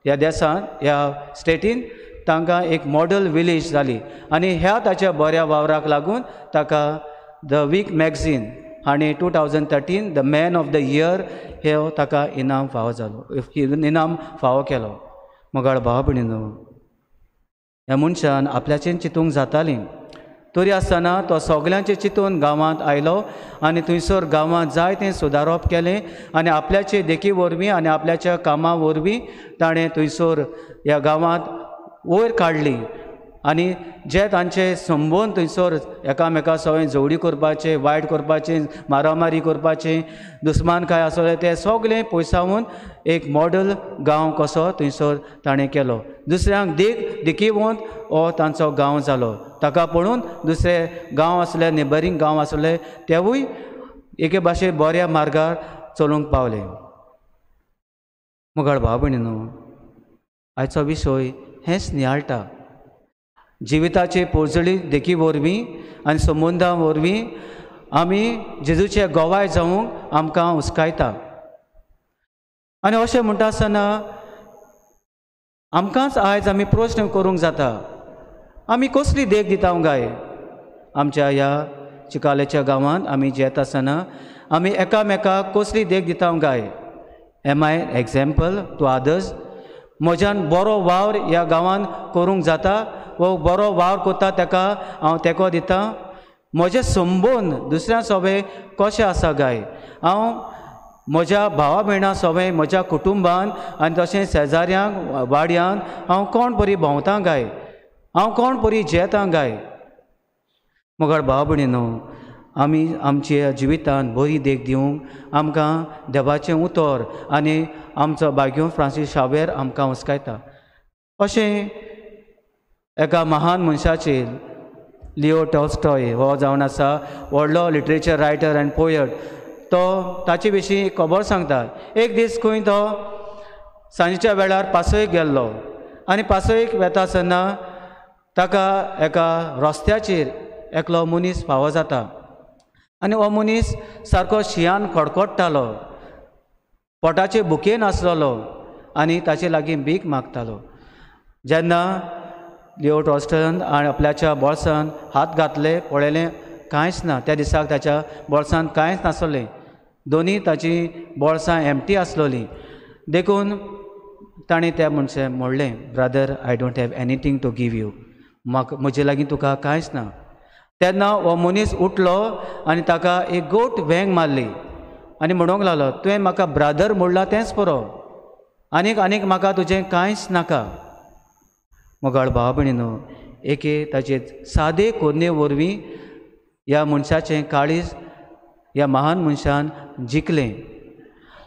ह्या देशांत, ह्या स्टेटीन तांकां एक मॉडल विलेज जाली. आनी ह्या ताच्या बऱ्या वावराक लागून ताका the week magazine हाणें 2013 the man of the year हे ताका इनाम फावो जालो, इनाम फावो केलो. मोगाळ भाव भयणीनो, ह्या मनशान आपल्याचें चिंतूंक जातालें तरी आसतना तो सगल्यांचें चिंतून गांवांत आयलो आनी थंयसर गांवांत जायतें सुदारप केलें आनी आपल्याचे देखी वरवीं आनी आपल्याच्या कामां वरवीं ताणें थंयसर ह्या गांवांत वयर काडली. आनी जे तांचे संबंद थंयसर एकामेका सगळें झगडी करपाचें, वायट करपाचें, मारामारी करपाचें, दुस्मानकाय आसले ते सगळें पयसावून एक मॉडल गांव कसो थंयसर ताणें केलो. दुसऱ्यांक देख देखीवंत हो तांचो गांव जालो. ताका पळोवन दुसरे गांव आसले, नेबरींग गांव आसले तेवूय एके भाशेन बऱ्या मार्गार चलूंक पावले. मोगाळ भाव भयणीनो, आयचो विशय हेंच नियाळटा. जिविताचे पोरजळी देखी वरवीं आनी संबंदां वरवीं आमी जेजूचे गोवाय जावंक आमकां हुस्कायता. आनी अशें म्हणटा आसतना आमकांच आयज आमी प्रस्न करूंक जाता, आमी कसली देख दिता गाय? आमच्या ह्या चिकालेच्या गांवांत आमी जेता आसतना आमी एकामेकाक कसली देख दिता गाय? Am I example to others? म्हज्यान बरो वावर ह्या गांवांत करूंक जाता वो बरो वावर करता ताका हांव तेंको दिता? म्हजें संबंद दुसऱ्या सोबे कशें आसा गाय? हांव म्हज्या भावा भयणां सोबे, म्हज्या कुटुंबान आनी तशें शेजाऱ्यांक, वाड्यान हांव कोण बरी भोंवता गाय? हांव कोण बरी जेता गाय? मोगाळ भाव भयणीनो, आमी आमच्या जिवितान बरी देख दिवंक आमकां देवाचें उतर आनी आमचो बाग्यो फ्रांसीस शावेर आमकां हुस्कायता. अशें एका महान मनशाचेर लिओ टॉल्स्टॉय हो जावन आसा व्हडलो लिटरेचर रायटर आनी पोयट, तो ताचे विशीं खबर सांगता. एक दीस खंय तो सांजेच्या वेळार पासयेक गेल्लो आनी पासयेक वेता आसतना ताका एका रस्त्याचेर एकलो मनीस फावो जाता आनी हो मनीस सारको शियान कडकडटालो, पोटाचे भुकेन आसलेलो आनी ताचे लागीं भीक मागतालो. जेन्ना लिओ टॉल्स्टॉयान आपल्याच्या बोल्सान हात घातले, पळयलें कांयच ना. त्या दिसाक ताच्या बोल्सान कांयच नासलें, दोनी ताची बोल्सां एम्प्टी आसलोलीं. देखून ताणें त्या मनशाक म्हणलें, brother, I don't have anything to give you, म्हाका म्हजे लागीं तुका कांयच ना. तेन्ना हो मनीस उठलो आनी ताका एक गोट वेंग मारली आनी म्हणूंक लागलो, तुवें म्हाका ब्रादर म्हणलां तेंच पुरो, आनीक आनीक म्हाका तुजें कांयच नाका. मोगाळ भाव भयणीनो, एके ताचे सादे कोरणे वरवीं ह्या मनशाचें काळीज ह्या महान मनशान जिखलें.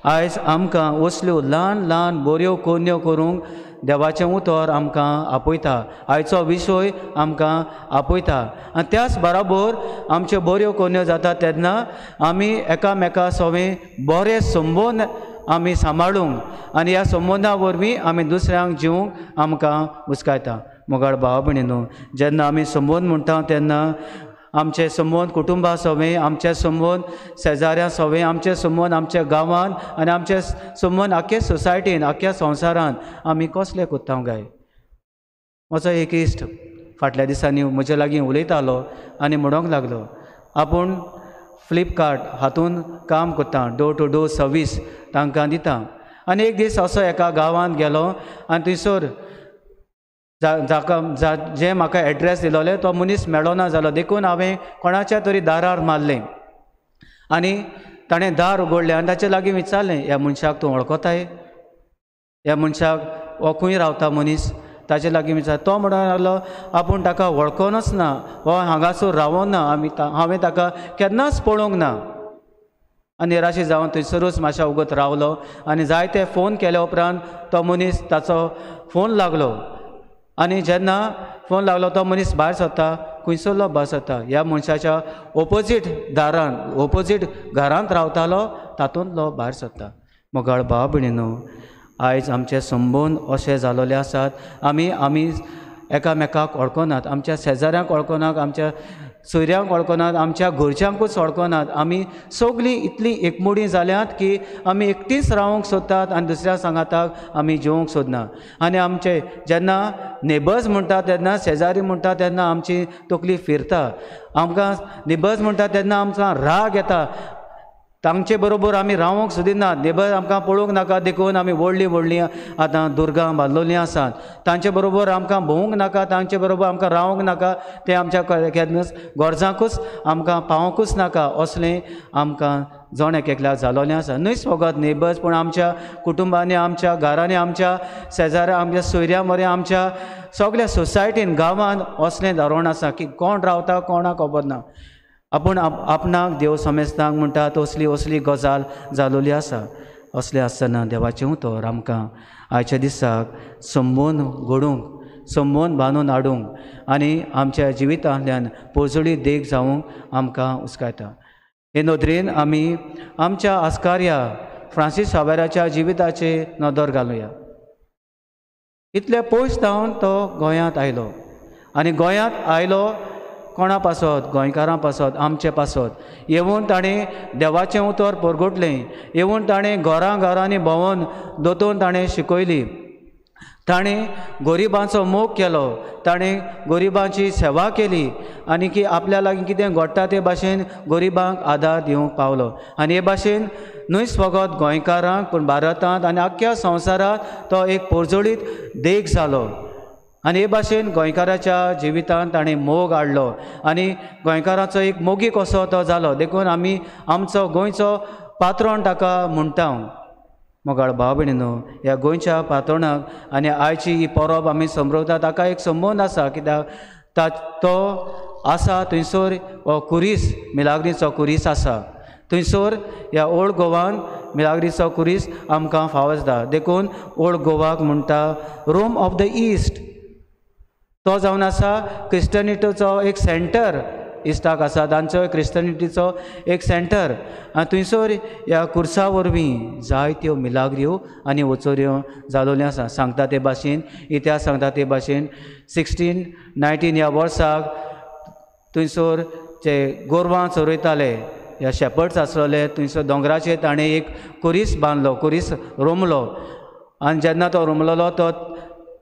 आयज आमकां असल्यो ल्हान ल्हान बऱ्यो कोरण्यो करूंक देवाचें उतर आमकां आपयता, आयचो विशय आमकां आपयता. आनी त्याच बराबर आमच्यो बऱ्यो कोरण्यो जाता तेन्ना आमी एकामेका सवें बरे संबंद आमी सांबाळूंक आनी ह्या संबंदा वरवीं आमी दुसऱ्यांक जिवूंक आमकां हुस्कायता. मोगाळ भाव भयणीनो, जेन्ना आमी संबंद म्हणटा तेन्ना आमचे संबंद कुटुंबा सवें, आमचे संबंद शेजाऱ्यां सवें, आमचे संबंद आमच्या गांवांत आनी आमचे संबंद आख्खे सोसायटीन, आख्ख्या संवसारांत आमी कसले कोत्ता गाय? म्हजो एक इश्ट फाटल्या दिसांनी म्हजे लागीं उलयतालो आनी म्हणूंक लागलो, आपूण फ्लिपकार्ट हातून काम करता, डोर टू डोर सर्वीस तांकां दिता आनी एक दीस असो एका गांवांत गेलो आनी थंयसर जाका जें म्हाका एड्रेस दिलोले तो मनीस मेळना जालो, देखून हांवें कोणाच्या तरी दारार मारलें आनी ताणें दार उगडलें आनी ताचे लागीं विचारलें, ह्या मनशाक तूं वळखताय, ह्या मनशाक हो खंय रावता मनीस? ताचे लागीं विचार, तो म्हणूंक लागलो आपूण ताका वळखोनच ना, हो हांगासर रावना, आमी हांवें ताका केन्नाच पळोवंक ना. आनी निराशी जावन थंयसरूच मातशें वगत रावलो आनी जायते फोन केल्या उपरांत तो मनीस ताचो फोन लागलो आनी जेन्ना फोन लागलो तो मनीस भायर सरता, खंयसरलो भायर सरता, ह्या मनशाच्या ओपोजीट दारान ओपोजीट घरांत रावतालो तातूंतलो भायर सरता. मोगाळ भाव भयणीनो, आयज आमचे संबंद अशे जालोले आसात, आमी आमी एकामेकाक वळखनात, आमच्या शेजाऱ्यांक वळखनात, आमच्या सोयऱ्यांक वळखनात, आमच्या घरच्यांकूच वळखनात. आमी सगळीं इतलीं एकमुडी जाल्यात की आमी एकटींच रावंक सोदतात आनी दुसऱ्या सांगाताक आमी जेवंक सोदना. आनी आमचे जेन्ना नेबर्स म्हणटा तेन्ना, शेजारी म्हणटा तेन्ना आमची तकली फिरता, आमकां नेबर्स म्हणटा तेन्ना आमकां राग येता, तांचे बरोबर आमी रावंक सोदिनात, नेबर आमकां पळोवंक नाका देखून आमी व्हडलीं व्हडलीं आतां दुर्गां बांदलोलीं आसात, तांचे बरोबर आमकां भोंवूंक नाका, तांचे बरोबर आमकां रावंक नाका, ते आमच्या केन्नाच गरजांकूच आमकां पावोंकूच नाका, असलें आमकां जण एक एकल्याक जालोलें आसा. न्हयच फकत नेबर्स पूण आमच्या कुटुंबांनी, आमच्या घरांनी, आमच्या शेजाऱ्या, आमच्या सोयऱ्या मरे, आमच्या सगल्या सोसायटीन, गांवांत असलें धोरण आसा की कोण रावता कोणाक खबर ना. आपूण आपणाक देव समेस्तांक म्हणटा तसली असली गजाल जालोली आसा. असलें आसतना देवाचें उतर आमकां आयच्या दिसाक संबंद घडूंक, संबंद बांदून हाडूंक आनी आमच्या जिवितांतल्यान पोजडी देख जावंक आमकां उस्कायता. हे नदरेन आमी आमच्या आस्कार्या फ्रांसीस सावेराच्या जिविताचेर नदर घालुया. इतले पयस जावन तो गोंयांत आयलो आनी गोंयांत आयलो कोणा पासत? गोंयकारां पासत, आमचे पासत. येवन ताणें देवाचें उतर परगटलें, येवन ताणें घरां घरांनी भोंवन दोतोन ताणें शिकयली, ताणें गरिबांचो मोग केलो, ताणें गरिबांची सेवा केली आनी की आपल्या लागीं कितें घडटा ते भाशेन गरिबांक आदार दिवंक पावलो. आनी हे भाशेन न्हयच फकत गोंयकारांक पूण भारतांत आनी आख्ख्या संवसारांत तो एक पोरजोळीत देख जालो. आनी हे भाशेन गोंयकाराच्या जिवितांत ताणें मोग हाडलो आनी गोंयकाराचो एक मोगी कसो तो जालो. देखून आमी आमचो गोंयचो पात्रोण ताका म्हणटा. मोगाळ भाव भयणीनो, ह्या गोंयच्या पात्रोणाक आनी आयची ही परब आमी समरवता ताका एक संबंद आसा, कित्याक तो आसा थंयसर हो कुरीस, मिलाग्रीचो कुरीस आसा थंयसर. ह्या ओल्ड गोवान मिलाग्रीचो कुरीस आमकां फावो जाता, देखून ओल्ड गोवाक म्हणटा रोम ऑफ the east. तो जावन आसा क्रिस्टनिटीचो एक सेंटर, इस्टाक आसा तांचो क्रिस्टनिटीचो एक सेंटर. आनी थंयसर ह्या कुर्सा वरवीं जायत्यो मिलाग्र्यो आनी वचोऱ्यो जालोल्यो आसा. सांगता ते भाशेन, इतिहास सांगता ते भाशेन 1619 ह्या वर्साक थंयसर जे गोरवां चरयताले ह्या शेपर्ड्स आसलोले थंयसर दोंगराचेर ताणें एक कुरीस बांदलो, कुरीस रोमलो. आनी जेन्ना तो रोमलोलो तो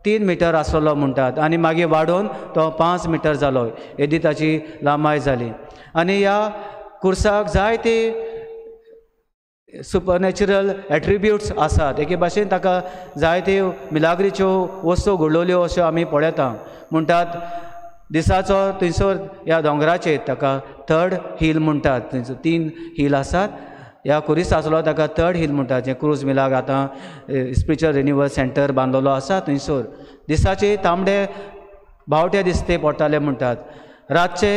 3 मिटर आसलो म्हणटात आनी मागीर वाडोवन तो 5 मिटर जालो, येदी ताची लांबाय जाली. आनी ह्या कुर्साक जायते सुपरनॅचरल एट्रिब्युट्स आसात, एके भाशेन ताका जायत्यो मिलाग्रीच्यो वस्तू घडलोल्यो अश्यो आमी पळयता. म्हणटात दिसाचो थंयसर ह्या दोंगराचेर ताका थर्ड हिल म्हणटात, थंयसर 3 हिल आसात, ह्या कुरीस आसलो ताका थर्ड हिल म्हणटात, जें क्रूज मिलाक आतां स्पिरिच्युअल रिन्युअल सेंटर बांदलेलो आसा थंयसर दिसाचे तांबडे बावटे दिसते पडटाले म्हणटात. रातचे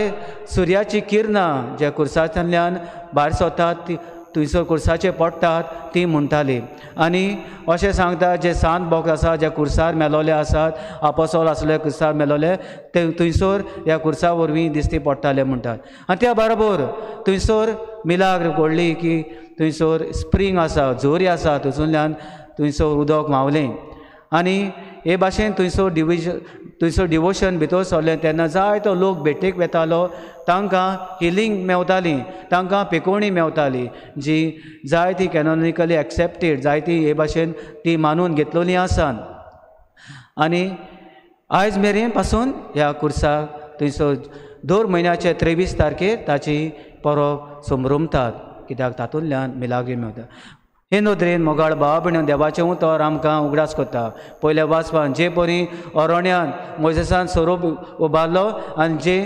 सुर्याची किरणां ज्या कुर्सांतल्यान भायर सरतात ती थंयसर कुर्साचे पडटात ती म्हणटाली. आनी अशें सांगता जे सांत भक्त आसा जे कुर्सार मेलोले आसात, आपोसोल आसले कुर्सार मेलोले ते थंयसर ह्या कुर्सा वरवीं दिसती पडटाले म्हणटात. आनी त्या बरोबर थंयसर मिलाग्र घडली की थंयसर स्प्रींग आसा, झोरी आसा, थंयसरल्यान थंयसर उदक व्हांवलें. आनी हे भाशेन थंयसर डिविजन थंयसर डिवोशन भितर सरलें तेन्ना जायतो लोक भेटेक वेतालो, तांकां हिलींग मेवताली, तांकां पेकोवणी मेवताली, जी जायती कॅनॉनिकली एक्सेप्टेड, जायती हे भाशेन ती मानून घेतलेली आसात. आनी आयज मेरेन पासून ह्या कुर्साक थंयसर दर म्हयन्याचे 23 तारखेर ताची परब समरमतात, कित्याक तातूंतल्यान मिलाग्री मेवता. हे नदरेन मोगाळ भाव भयणीन देवाचें उतर आमकां उगडास करता. पयल्या वाचपान जे परी अरण्यान मोयजेसान स्वरूप उबारलो आनी जे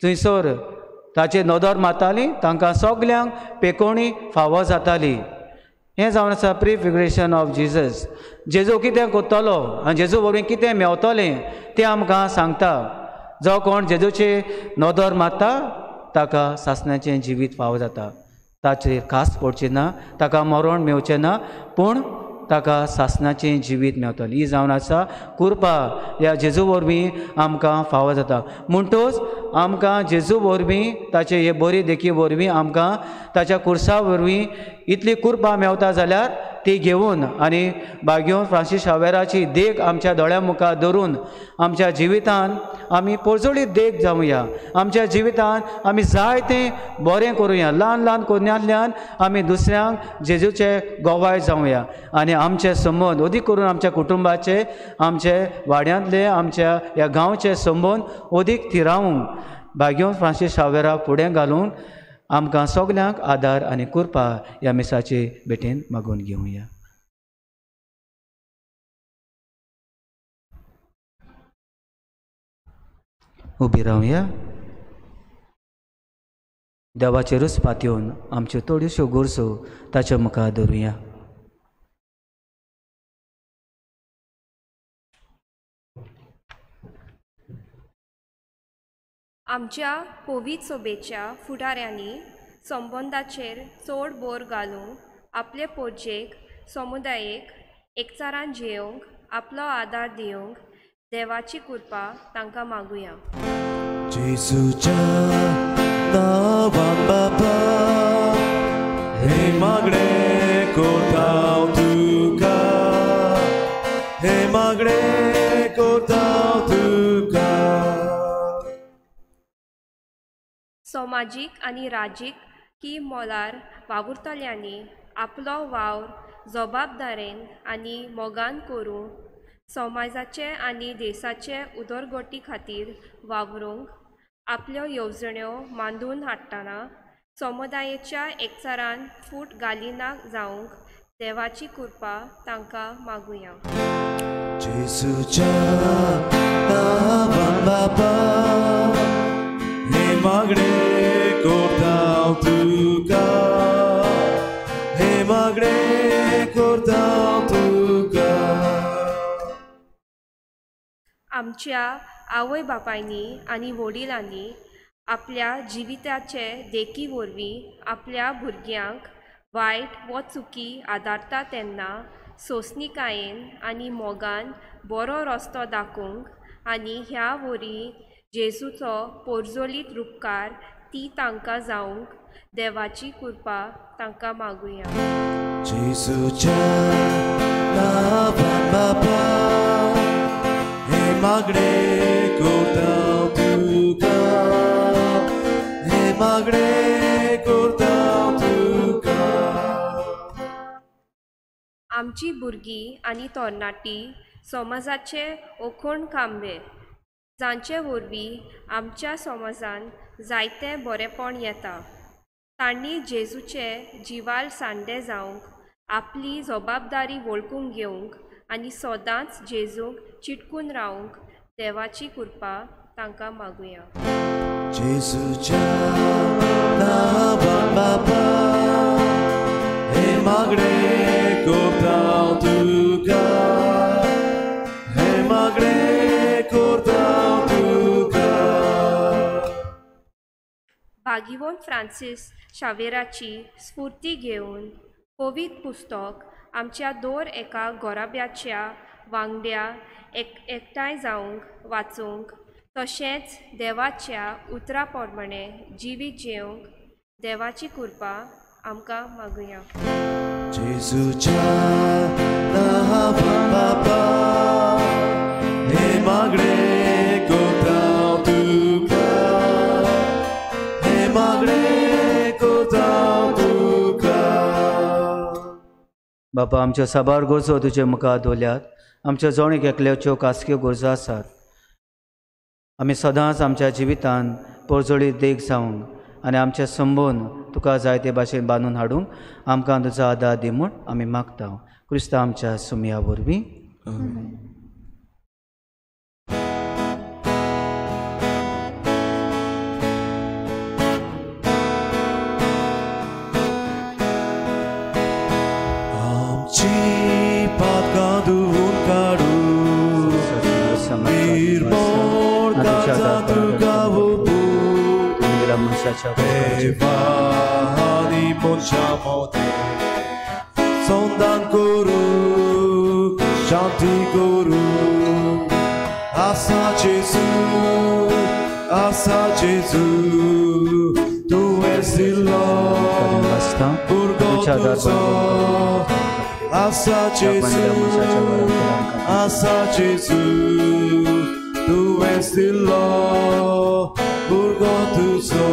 थंयसर ताचेर नदर मारताली तांकां सगल्यांक पेकोवणी फावो जाताली. हें जावन आसा प्रिफिगरेशन ऑफ जिजस. जेजू कितें करतलो आनी जेजू वरवीं कितें मेवतलें तें आमकां सांगता. जो कोण जेजूचे नदर मारता ताका सासणाचें जिवीत फावो जाता. ताचेर खास पडची ना, ताका मरण मेवचें ना, पूण ताका सासणाचें जिवीत मेवतलें. ही जावन आसा कृपा ह्या जेजू वरवीं आमकां फावो जाता. म्हणटच आमकां जेजू वरवीं ताचे हे बरी देखी वरवीं आमकां ताच्या कुर्सा वरवीं इतली कृपा मेवता जाल्यार ती घेवन आनी बाग्यो फ्रांसीस शावेराची देख आमच्या दोळ्या मुखार धरून आमच्या जिवितान आमी पोरजोळीत देख जावया. आमच्या जिवितान आमी जायतें बरें करुया. ल्हान ल्हान कोन्यांतल्यान आमी दुसऱ्यांक जेजूचे गोवाय जावया आनी आमचे संबंद अदीक करून आमच्या कुटुंबाचे, आमचे वाड्यांतले, आमच्या ह्या गांवचे संबंद अदीक थिरावूंक बाग्यो फ्रांसीस शावेराक फुडें घालून आमकां सगल्यांक आदार आनी कृपा ह्या मिसाचे भेटेन मागून घेवया. उबी रावया. देवाचेरूच पातयेवन आमच्यो थोड्योश्यो गरजो ताच्या मुखार दवरुया. आमच्या कोवीड सोबेच्या फुडाऱ्यांनी संबंदाचेर चड भर घालूंक, आपले पोरजेक समुदायेक एकचारान जियेवंक आपलो आदार दिवंक देवाची कृपा तांकां मागुया. जेजूच्या नांवान बाबा हे मागणें करता हांव तुका, हे मागणें करता हांव तुका. समाजीक आनी राजकीय मोलार वावुरतल्यांनी आपलो वावर जबाबदारेन आनी मोगान करूं, समाजाचे आनी देशाचे उदरगती खातीर वावरूंक आपल्यो येवजण्यो मांडून हाडटना समुदायेच्या एकचारान फूट घालिना जावंक देवाची कृपा तांकां मागुया. जेजूच्या नांवान बाबा हे मागणें करता हांव तुका, हे मागणें करता हांव तुका. आमच्या आवय बापायनी आनी वडिलांनी आपल्या जिविताचे देखी वरवीं आपल्या भुरग्यांक वायट वो चुकी आदारता तेन्ना सोंसणीकायेन आनी मोगान बरो रस्तो दाखोवंक आनी ह्या वरवीं जेजूचो पोरजोलीत रुपकार ती तांकां जावंक देवाची कृपा तांकां मागुया. जेजूच्या नांवान बाबा हे मागणें करता हांव तुका, हे मागणें करता हांव तुका. आमची भुरगीं आनी तरणाटी समाजाचे ओखण खांबे जांचे वरवीं आमच्या समाजान जायतें बरेंपण येता. तांणी जेजूचे जिवाल सांडे जावंक, आपली जबाबदारी वळखूंक घेवंक आनी सदांच जेजूक चिटकून रावंक देवाची कृपा तांकां मागुया. जेजूच्या नांवान बाबा हे मागणें करता हांव तुका, हे मागणें करता हांव तुका. भागिवोन फ्रांसीस शावेराची स्फूर्ती घेवन कोवीड पुस्तक आमच्या दर एका घराब्याच्या वांगड्या एकठांय जावंक वाचूंक तशेंच देवाच्या उतरा प्रमाणे जिवीत जियेवंक देवाची कृपा आमकां मागुया. जेजूच्या नांवान बाबा हे मागणें करता हांव तुका, हे मागणें करता हांव तुका. बापा आमच्यो साबार गरजो तुजे मुखार दवरल्यात. आमच्यो जण एकल्याच्यो खासक्यो गरजो आसात. आमी सदांच आमच्या जिवितान पोरजोळी देख जावंक आनी आमचे संबंद तुका जाय ते भाशेन बांदून हाडूंक आमकां तुजो आदार दी म्हूण आमी मागता. क्रिस्तांव आमच्या सुमया वरवीं. आमची पातकां धुवून काडू निर्मोळ काळजां तुका ओंपू देवा आनी मनशां मदें संदान करूं शांती करूं. आसा जेजू, आसा जेजू, तुवें दिलो भुरगो तुजो. आसा जेजू, आसा जेजू, तुवें दिलो भुरगो तुजो.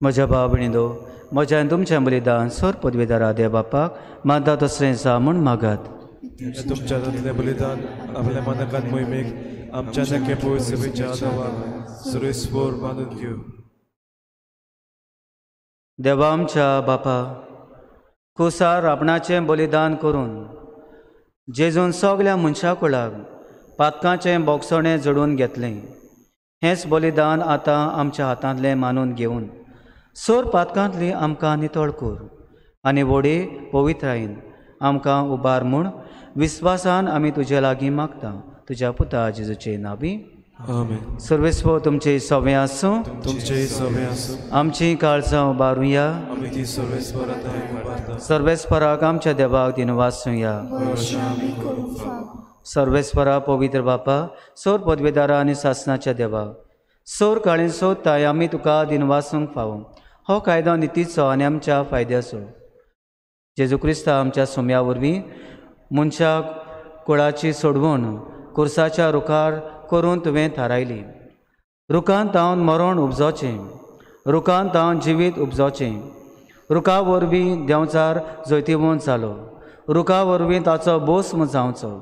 म्हज्या भाव भयणींनो, म्हज्या आनी तुमचें बलिदान सोर पदवेदारा देव बापाक मानता तसलें जा म्हूण मागात. तुमच्या जातलें बलिदान आपल्या मानकान मोहिमेक आमच्या नक्के पवित्र सेवेच्या आदावाक सुरेस्वर बांदून घेवं. देवा आमच्या बापा, कुसार आपणाचें बलिदान करून जेजून सगल्या मनशा कुळाक पातकांचें बोगसणें जोडून घेतलें. हेंच बलिदान आतां आमच्या हातांतलें मानून घेवन सोर पातकांतली आमकां नितळ कर आनी व्हडे पवित्रायेन आमकां उबार म्हूण विस्वासान आमी तुजे लागीं मागता. तुज्या पुता जेजूचे नांवी. आमेन. सर्वेस्वर तुमचे सवें आसूं. तुमचे सवें आसूं. आमची काळजां उबारुया. आमी ती सर्वेस्वरा सर्वेस्वराक आमच्या देवाक दिनवासुया. सर्वेस्वरा पवित्र बापा, सोर पदवेदारा आनी सासनाच्या देवा, सोर काळी सोदताय आमी तुका दिनवासूंक फावो. हो कायदो नितीचो आनी आमच्या फायद्याचो. जेजू क्रिस्ता आमच्या सोम्या वरवीं मनशाक कुळाची सोडवण कुर्साच्या रुखार करून तुवें थारायली. रुखान तावन मरण उपजोचें, रुखान तावन जिवीत उपजोचें. रुखा वरवीं देंवचार जैतिवंत जालो, रुखा वरवीं ताचो बोस्म जावचो.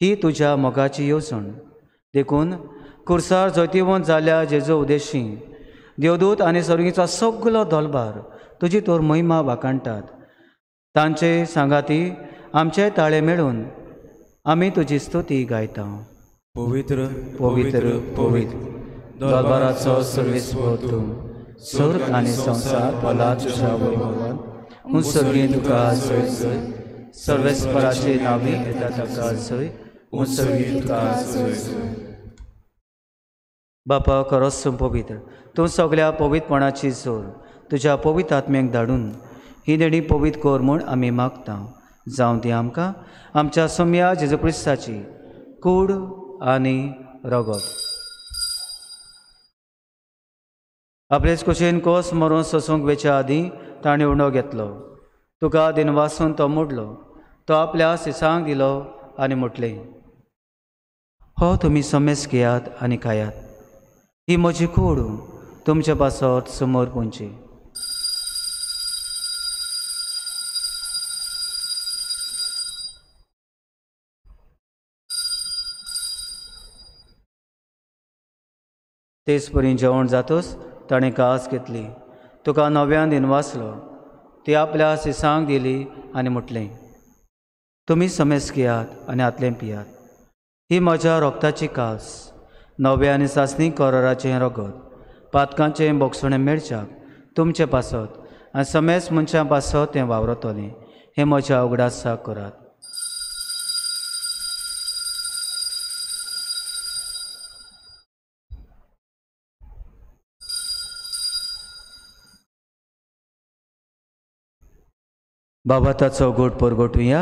ही तुज्या मोगाची येवजण. देखून कुर्सार जैतिवंत जाल्या जेजू उदेशी देवदूत आनी सर्गीचो सगलो दलबार तुजी तोर महिमा वाखाणटात. तांचे सांगाती आमचे ताळे मेळून आमी तुजी स्तुती गायता. पवित्र पवित्र पवित्र दलबाराचो सर्वेस्वर तूं, स्वर्ग आनी संवसार भला तुज्या वैभवान. उंच तुका जय जय, सर्वेस्वराचे नांवी येता ताका जय. उंच तुका जय जय. बापा खरोच तूं पवित्र, तूं सगल्या पवित्रपणाची जोर. तुज्या पवित्र आत्म्याक धाडून ही देणी पवित्र कर म्हूण आमी मागता. जावं ती आमकां आमच्या सोम्या जेजू क्रिस्ताची कूड आनी रगत. आपलेच कुशीन कोस मरून सोसूंक वेच्या आदीं ताणें उणो घेतलो. तुका दिनवासून तो मोडलो, तो आपल्या सिसांक दिलो आनी म्हटलें, हो तुमी समेस घेयात आनी खायात. ही म्हजी कूड तुमचे पासत समोर पोंची. तेच परी जेवण जातच ताणें कास घेतली, तुका नव्यान दिनवासलो, ती आपल्या सिसांक दिली आनी म्हटलें, तुमी समेस घेयात आनी हातलें पियात. ही म्हज्या रोगताची कास, नव्या आनी सासणी कराराचें रगत, पातकांचें बोगसणें मेळच्याक तुमचे पासत आनी समेस मनशां पासत तें वावरतलें. हें म्हज्या उगडासाक करात. बाबा ताचो गोट परगटुया.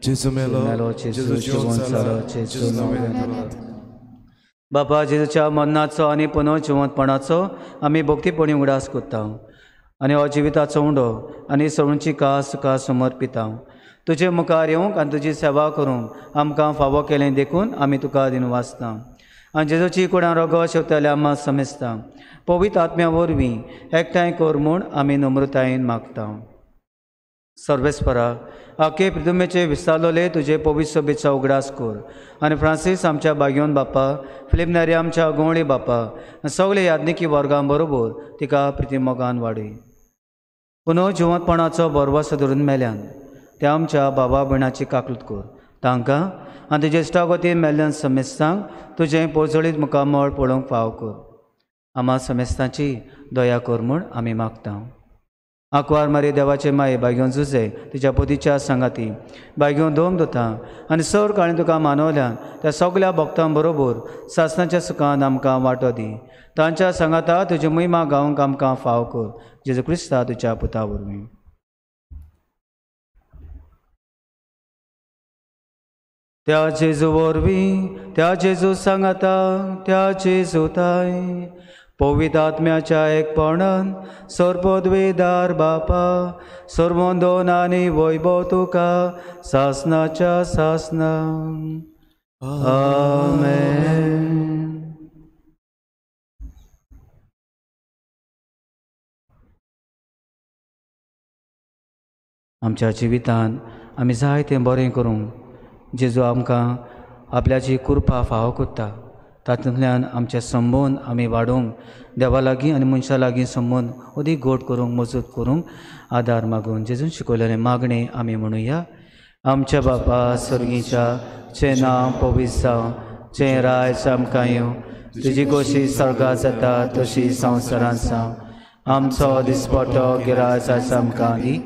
जेजू मेलो, जेजू जिवंत जालो, जेजू नव्यान. बाबा जेजूच्या मरणाचो आनी पुनर्जिवंतपणाचो आमी भक्तीपणी उगडास करता आनी हो जिविताचो उंडो आनी सवणची कास तुका समर्पिता. तुजे मुखार येवंक आनी तुजी सेवा करूंक आमकां फावो केलें देखून आमी तुका दिनवासता. आनी जेजूची कुडां रगत शेवतल्या आमकां समेजता. पवित्र आत्म्या वरवीं एकठांय कर म्हूण आमी नम्रतायेन मागता. सर्वेस्परा आखे प्रितुमेचे विस्तारलोले तुजे पवित्र सभेचो उगडास कर आनी फ्रांसीस आमच्या बागयोन बापा, फिलीप नेरी आमच्या गोंवळी बापा आनी सगळे याज्ञिकी वर्गां बरोबर तिका प्रितीमोगान वाडय. पुनः जिवंतपणाचो भरवंसो धरून मेल्यान त्या आमच्या बाबा भयणाची काकलूत कर. तांकां आनी तुजे इश्टागतीन मेल्ल्यान समेस्तांक तुजें पोळजळीत मुखामळ पळोवंक फाव कर. आमा समेस्तांची दया कर म्हूण आमी मागता. आंकवार मारी देवाचे माये बागयोन जुजे तुज्या पोतीच्या सांगाती बागयोन दोन दोता आनी सर काळी तुका मानवल्यान त्या सगल्या भक्तां बरोबर सासणाच्या सुखान आमकां वांटो दी. तांच्या सांगाता तुजी महिमा गावंक आमकां फाव कर. जेजू क्रिस्ता तुज्या पुता वरवीं. त्या जेजू वरवीं, त्या जेजू सांगाता, त्या जेजू ताय पवित्र आत्म्याच्या एकपणान सर्वपदवीदार बापा सर्वंदोन आनी वैभव तुका सासनाच्या सासना. आमेन. आमच्या जिवितान आमी जायतें बरें करूंक जेजू आमकां आपल्याची कृपा फावो करता. तातूंतल्यान आमचे संबंद आमी वाडोवंक देवा लागीं आनी मनशां लागीं संबंद अदीक गोड करूंक मजूत करूंक आदार मागून जेजून शिकयलेलें मागणें आमी म्हणुया. आमच्या बापा सर्गीच्या, तुजें नांव पवित्र जावं, तुजें राज आमकां येवं, तुजी गोशी स्वर्गांत जाता तशी संवसारांत जावं. आमचो दिसपटो गिराज आज आमकां दी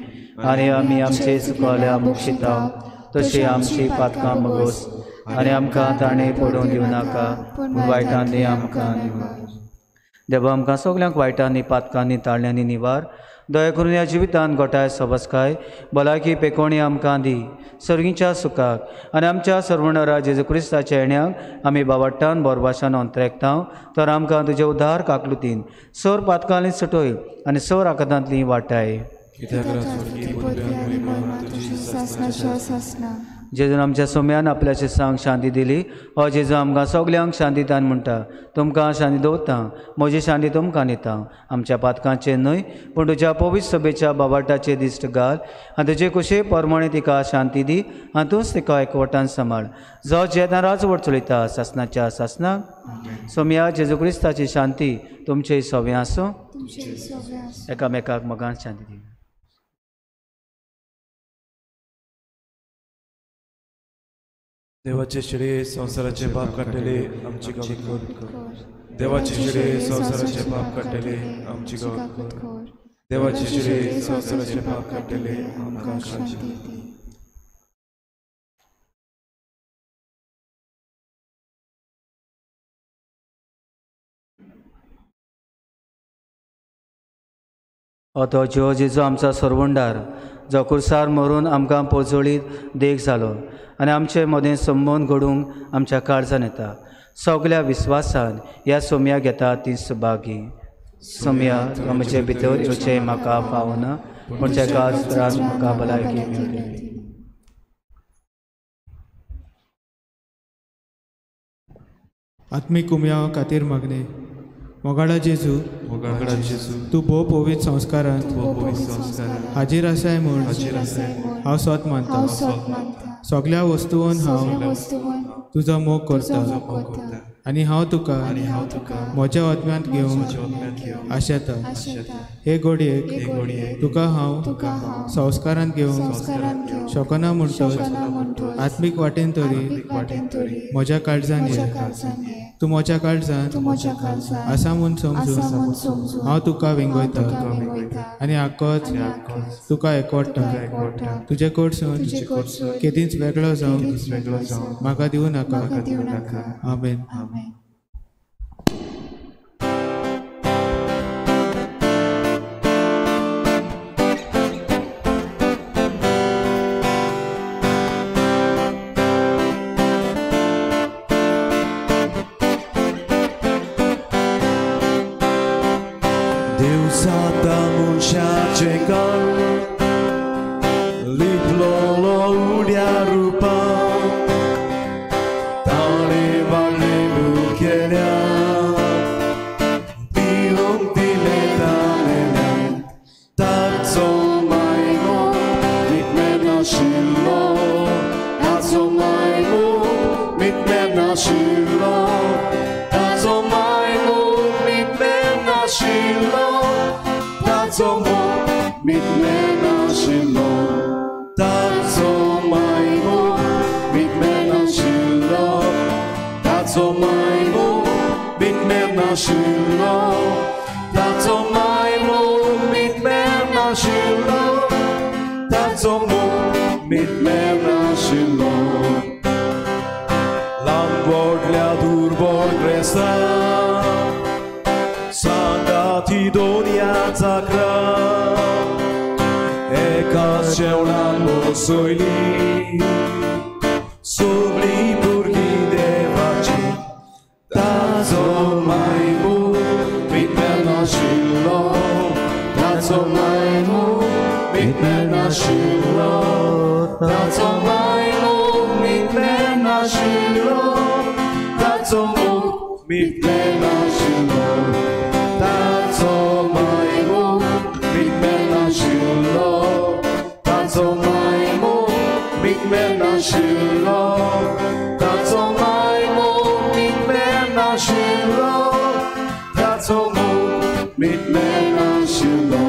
आनी आमी आमचे चुकल्या मुक्षिता तशी आमची पातकां मगोस आनी आमकां ताणें पडून दिवं नाका पूण वायटांनी आमकां निवार. देवा आमकां सगल्यांक वायटांनी पातकांनी ताळ्यांनी निवार. दया करून ह्या जिवितान गोठाय सबसकाय भलायकी पेकोणी आमकां दी. सर्गीच्या सुखाक आनी आमच्या सर्वणरा जेजू क्रिस्ताच्या येण्याक आमी बावट्टान बोरवाशान अंतरेकता तर आमकां तुजे उदार काकलुतीन सर पातकांनी सुटय आनी सर आकांतांतली वाटाय. जेजून आमच्या सोम्यान आपल्याचे सांग शांती दिली. हो जेजू आमकां सगल्यांक शांती दान म्हणटा. तुमकां शांती दवरता, म्हजी शांती तुमकां दिता. आमच्या पातकांचे न्हय पूण तुज्या पवित्र सभेच्या बाबाटाचे दिश्ट घाल आनी तुजे कुशे प्रमाणे तिका शांती दी आनी तूंच तिका एकवटान सांबाळ. जो जेन्ना राजवट चलयता सासनाच्या सासनाक. सोम्या जेजू क्रिस्ताची शांती तुमचे सवे आसूं. एकामेकाक मोगान शांती दी. देवाचे शिडे संवसाराचे पाप काडटले आमची काकूत कर. देवाचे शिडे संवसाराचे पाप काडटले आमची काकूत कर. देवाचे शिडे संवसाराचे पाप काडटले आमकां शांती दी. तो जियो जेजू आमचो सरवंडार जो कुर्सार मरून आमकां पोजोळीत देख जालो आनी आमचे मदें संबंद घडूंक आमच्या काळजान येता. सगल्या विस्वासान ह्या सोम्या घेता ती सुभागी. सोम्या म्हजे भितर येवचें म्हाका फावना पूण तेका त्रास म्हाका भलायकी मेळटली. आत्मीक उमया खातीर मागणें. मोगाडा जेजू, तूं भोव पवित्र संस्कारांत हाजीर आसाय म्हूण हांव स्वत मानता. सगल्या वस्तून हांव तुजो मोग करता आनी हांव तुका म्हज्या आत्म्यांत घेवंक आशेता. हे घडयेक तुका हांव संस्कारांत घेवंक शकना म्हणटच आत्मीक वाटेन तरी म्हज्या काळजान ये. तूं म्हज्या काळजांत आसा म्हूण समजून हांव तुका वेंगयता आनी आकोच तुका एकवटा. तुजे कडसून केदींच वेगळो जावंक म्हाका दिवं नाका. आमेन. ताचो मायनो नाशिल्लो, ताचो मायमूख मिटमेर नाशिल्लो, ताचो मायमूख मिटमेर नाशिल्लो, ताचो मोग मिटमेर नाशिल्लो, ताचो मायमूख मिटमेर नाशिल्लो, ताचो मायमूख मिटमेर नाशिल्लो, ताचो मायमूख मिटमेर नाशिल्लो, ताचो मोग मिटमेर नाशिल्लो. ल्हान व्हडल्या दुर्बळ ग्रेस्तां सांगाती दोनया चाकरां एकाच जेवणान बसयली सगळीं भुरगीं देवाची. ताचो मायमूख मिटमेर नाशिल्लो, ताचो मायमूख मिटमेर नाशिल्लो, ताचो मायमूख मिटमेर नाशिल्लो, ताचो मोग मिटमेर नाशिल्लो, ताचो मायमूख मिटमेर नाशिल्लो, ताचो मायमूख मिटमेर नाशिल्लो, ताचो मायमूख मिटमेर नाशिल्लो, ताचो मोग मिटमेर नाशिल्लो.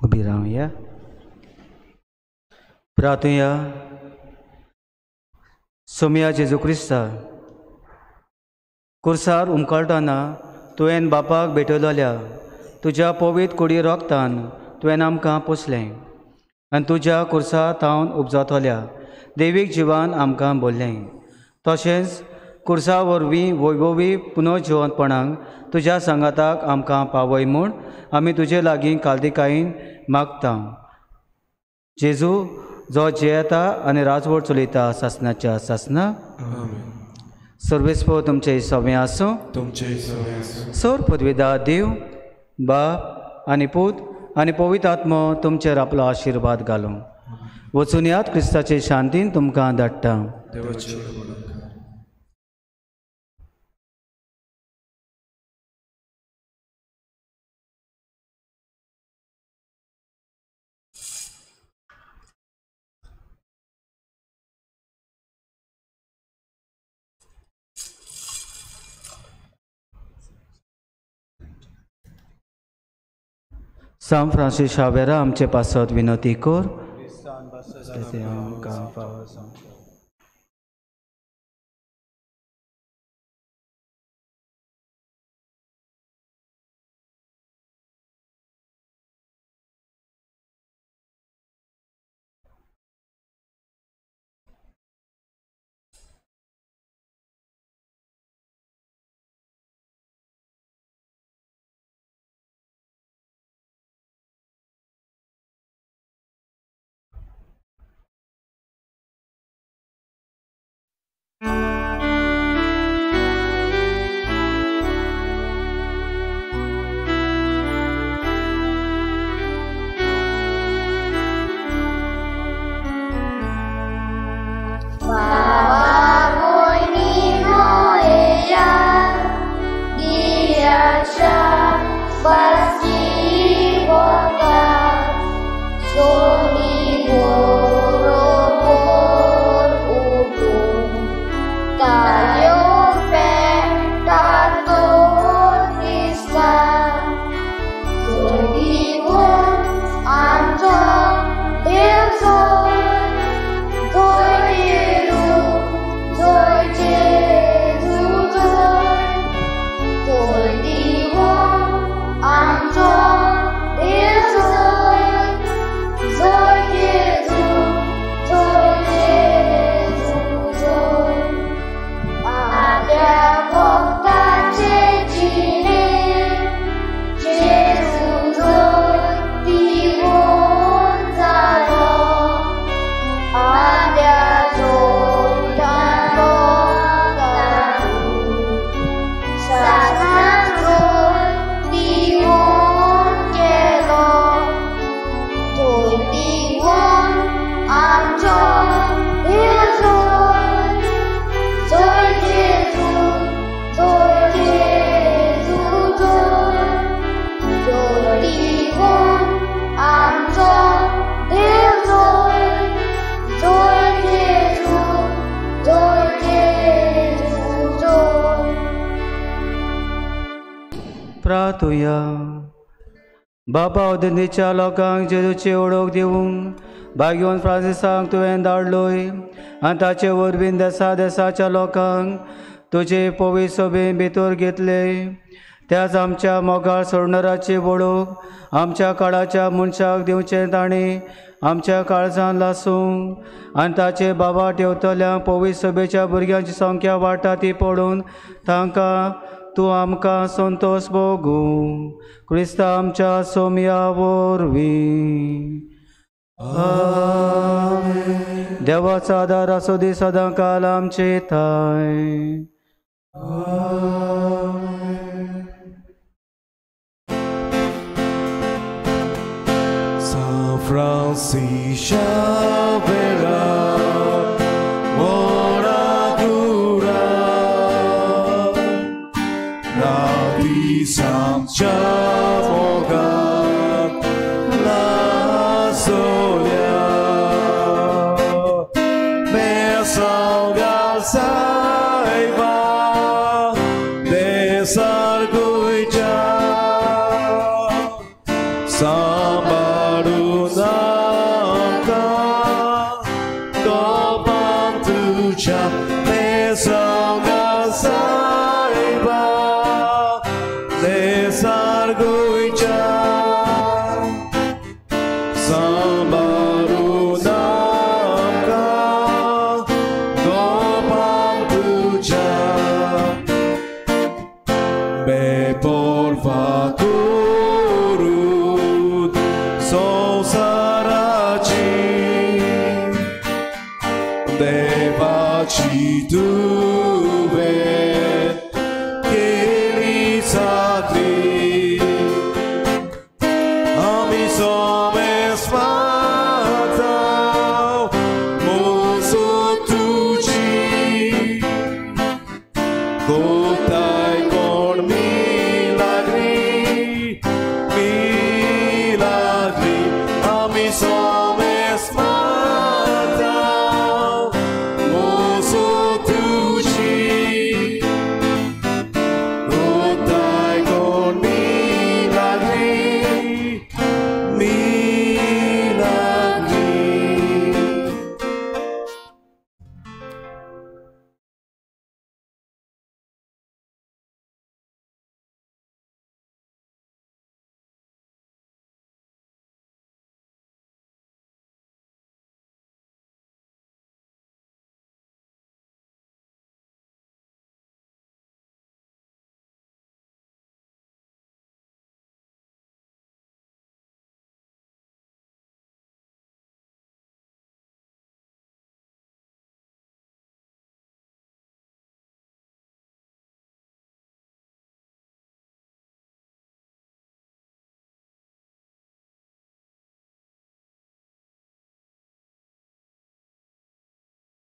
उबी रावया. प्रार्थुया. सोमया जेजू क्रिस्ता, कुर्सार उमकळटना तुवें बापाक भेटयलोल्या तुज्या पवित्र कुडी रोगतान तुवें आमकां पोसलें आनी तुज्या कुर्सा थावन उपजातल्या देवीक जिवान आमकां बोल्लें. तशेंच कुर्सा वरवीं वैभवी पुनर्जिवंतपणाक तुज्या सांगाताक आमकां पावय म्हूण आमी तुजे लागीं कालदिकायेन मागता. जेजू जो जियेता आनी राजवट चलयता सासनाच्या सासना. सर्वेस्पो तुमचे सवे आसूं. सर पदवेदा देव बाप आनी पूत आनी पवित्र आत्मो तुमचेर आपलो आशिर्वाद घालूं. वचून यात क्रिस्ताचे शांतीन तुमकां धाडटा. सांत फ्रांसीस शावेरा आमचे पासत विनोती कर. प्रार्थुया. बापा उदंतीच्या लोकांक जेजूची ओळख दिवंक भाग्यवंत फ्रांसिसाक तुवें धाडलोय आनी ताचे वरवीं देसा देसाच्या लोकांक तुजे पवित्र सभेन भितर घेतले. त्याच आमच्या मोगाळ सोडणाराची वळख आमच्या काळाच्या मनशाक दिवचें ताणें आमच्या काळजान लासूंक आनी ताचे बाबा ठेवतल्या पवित्र सभेच्या भुरग्यांची संख्या वाडटा ती पळोवन तांकां तूं आमकां संतोश भोगूं. क्रिस्ता आमच्या सोमया वरवीं. आमेन. देवाचो आदार आसूं दी सदां काल आमचे थांय. San Francisco Xavier, Moradura, Rabi Samcha Mogat, La Solia, Mesalga Saiba, Desarguija, Sambarunamka, Gopantucha, Mesalga Saiba, Desarguija, Sambarunamka, Gopantucha, Be por vacucha.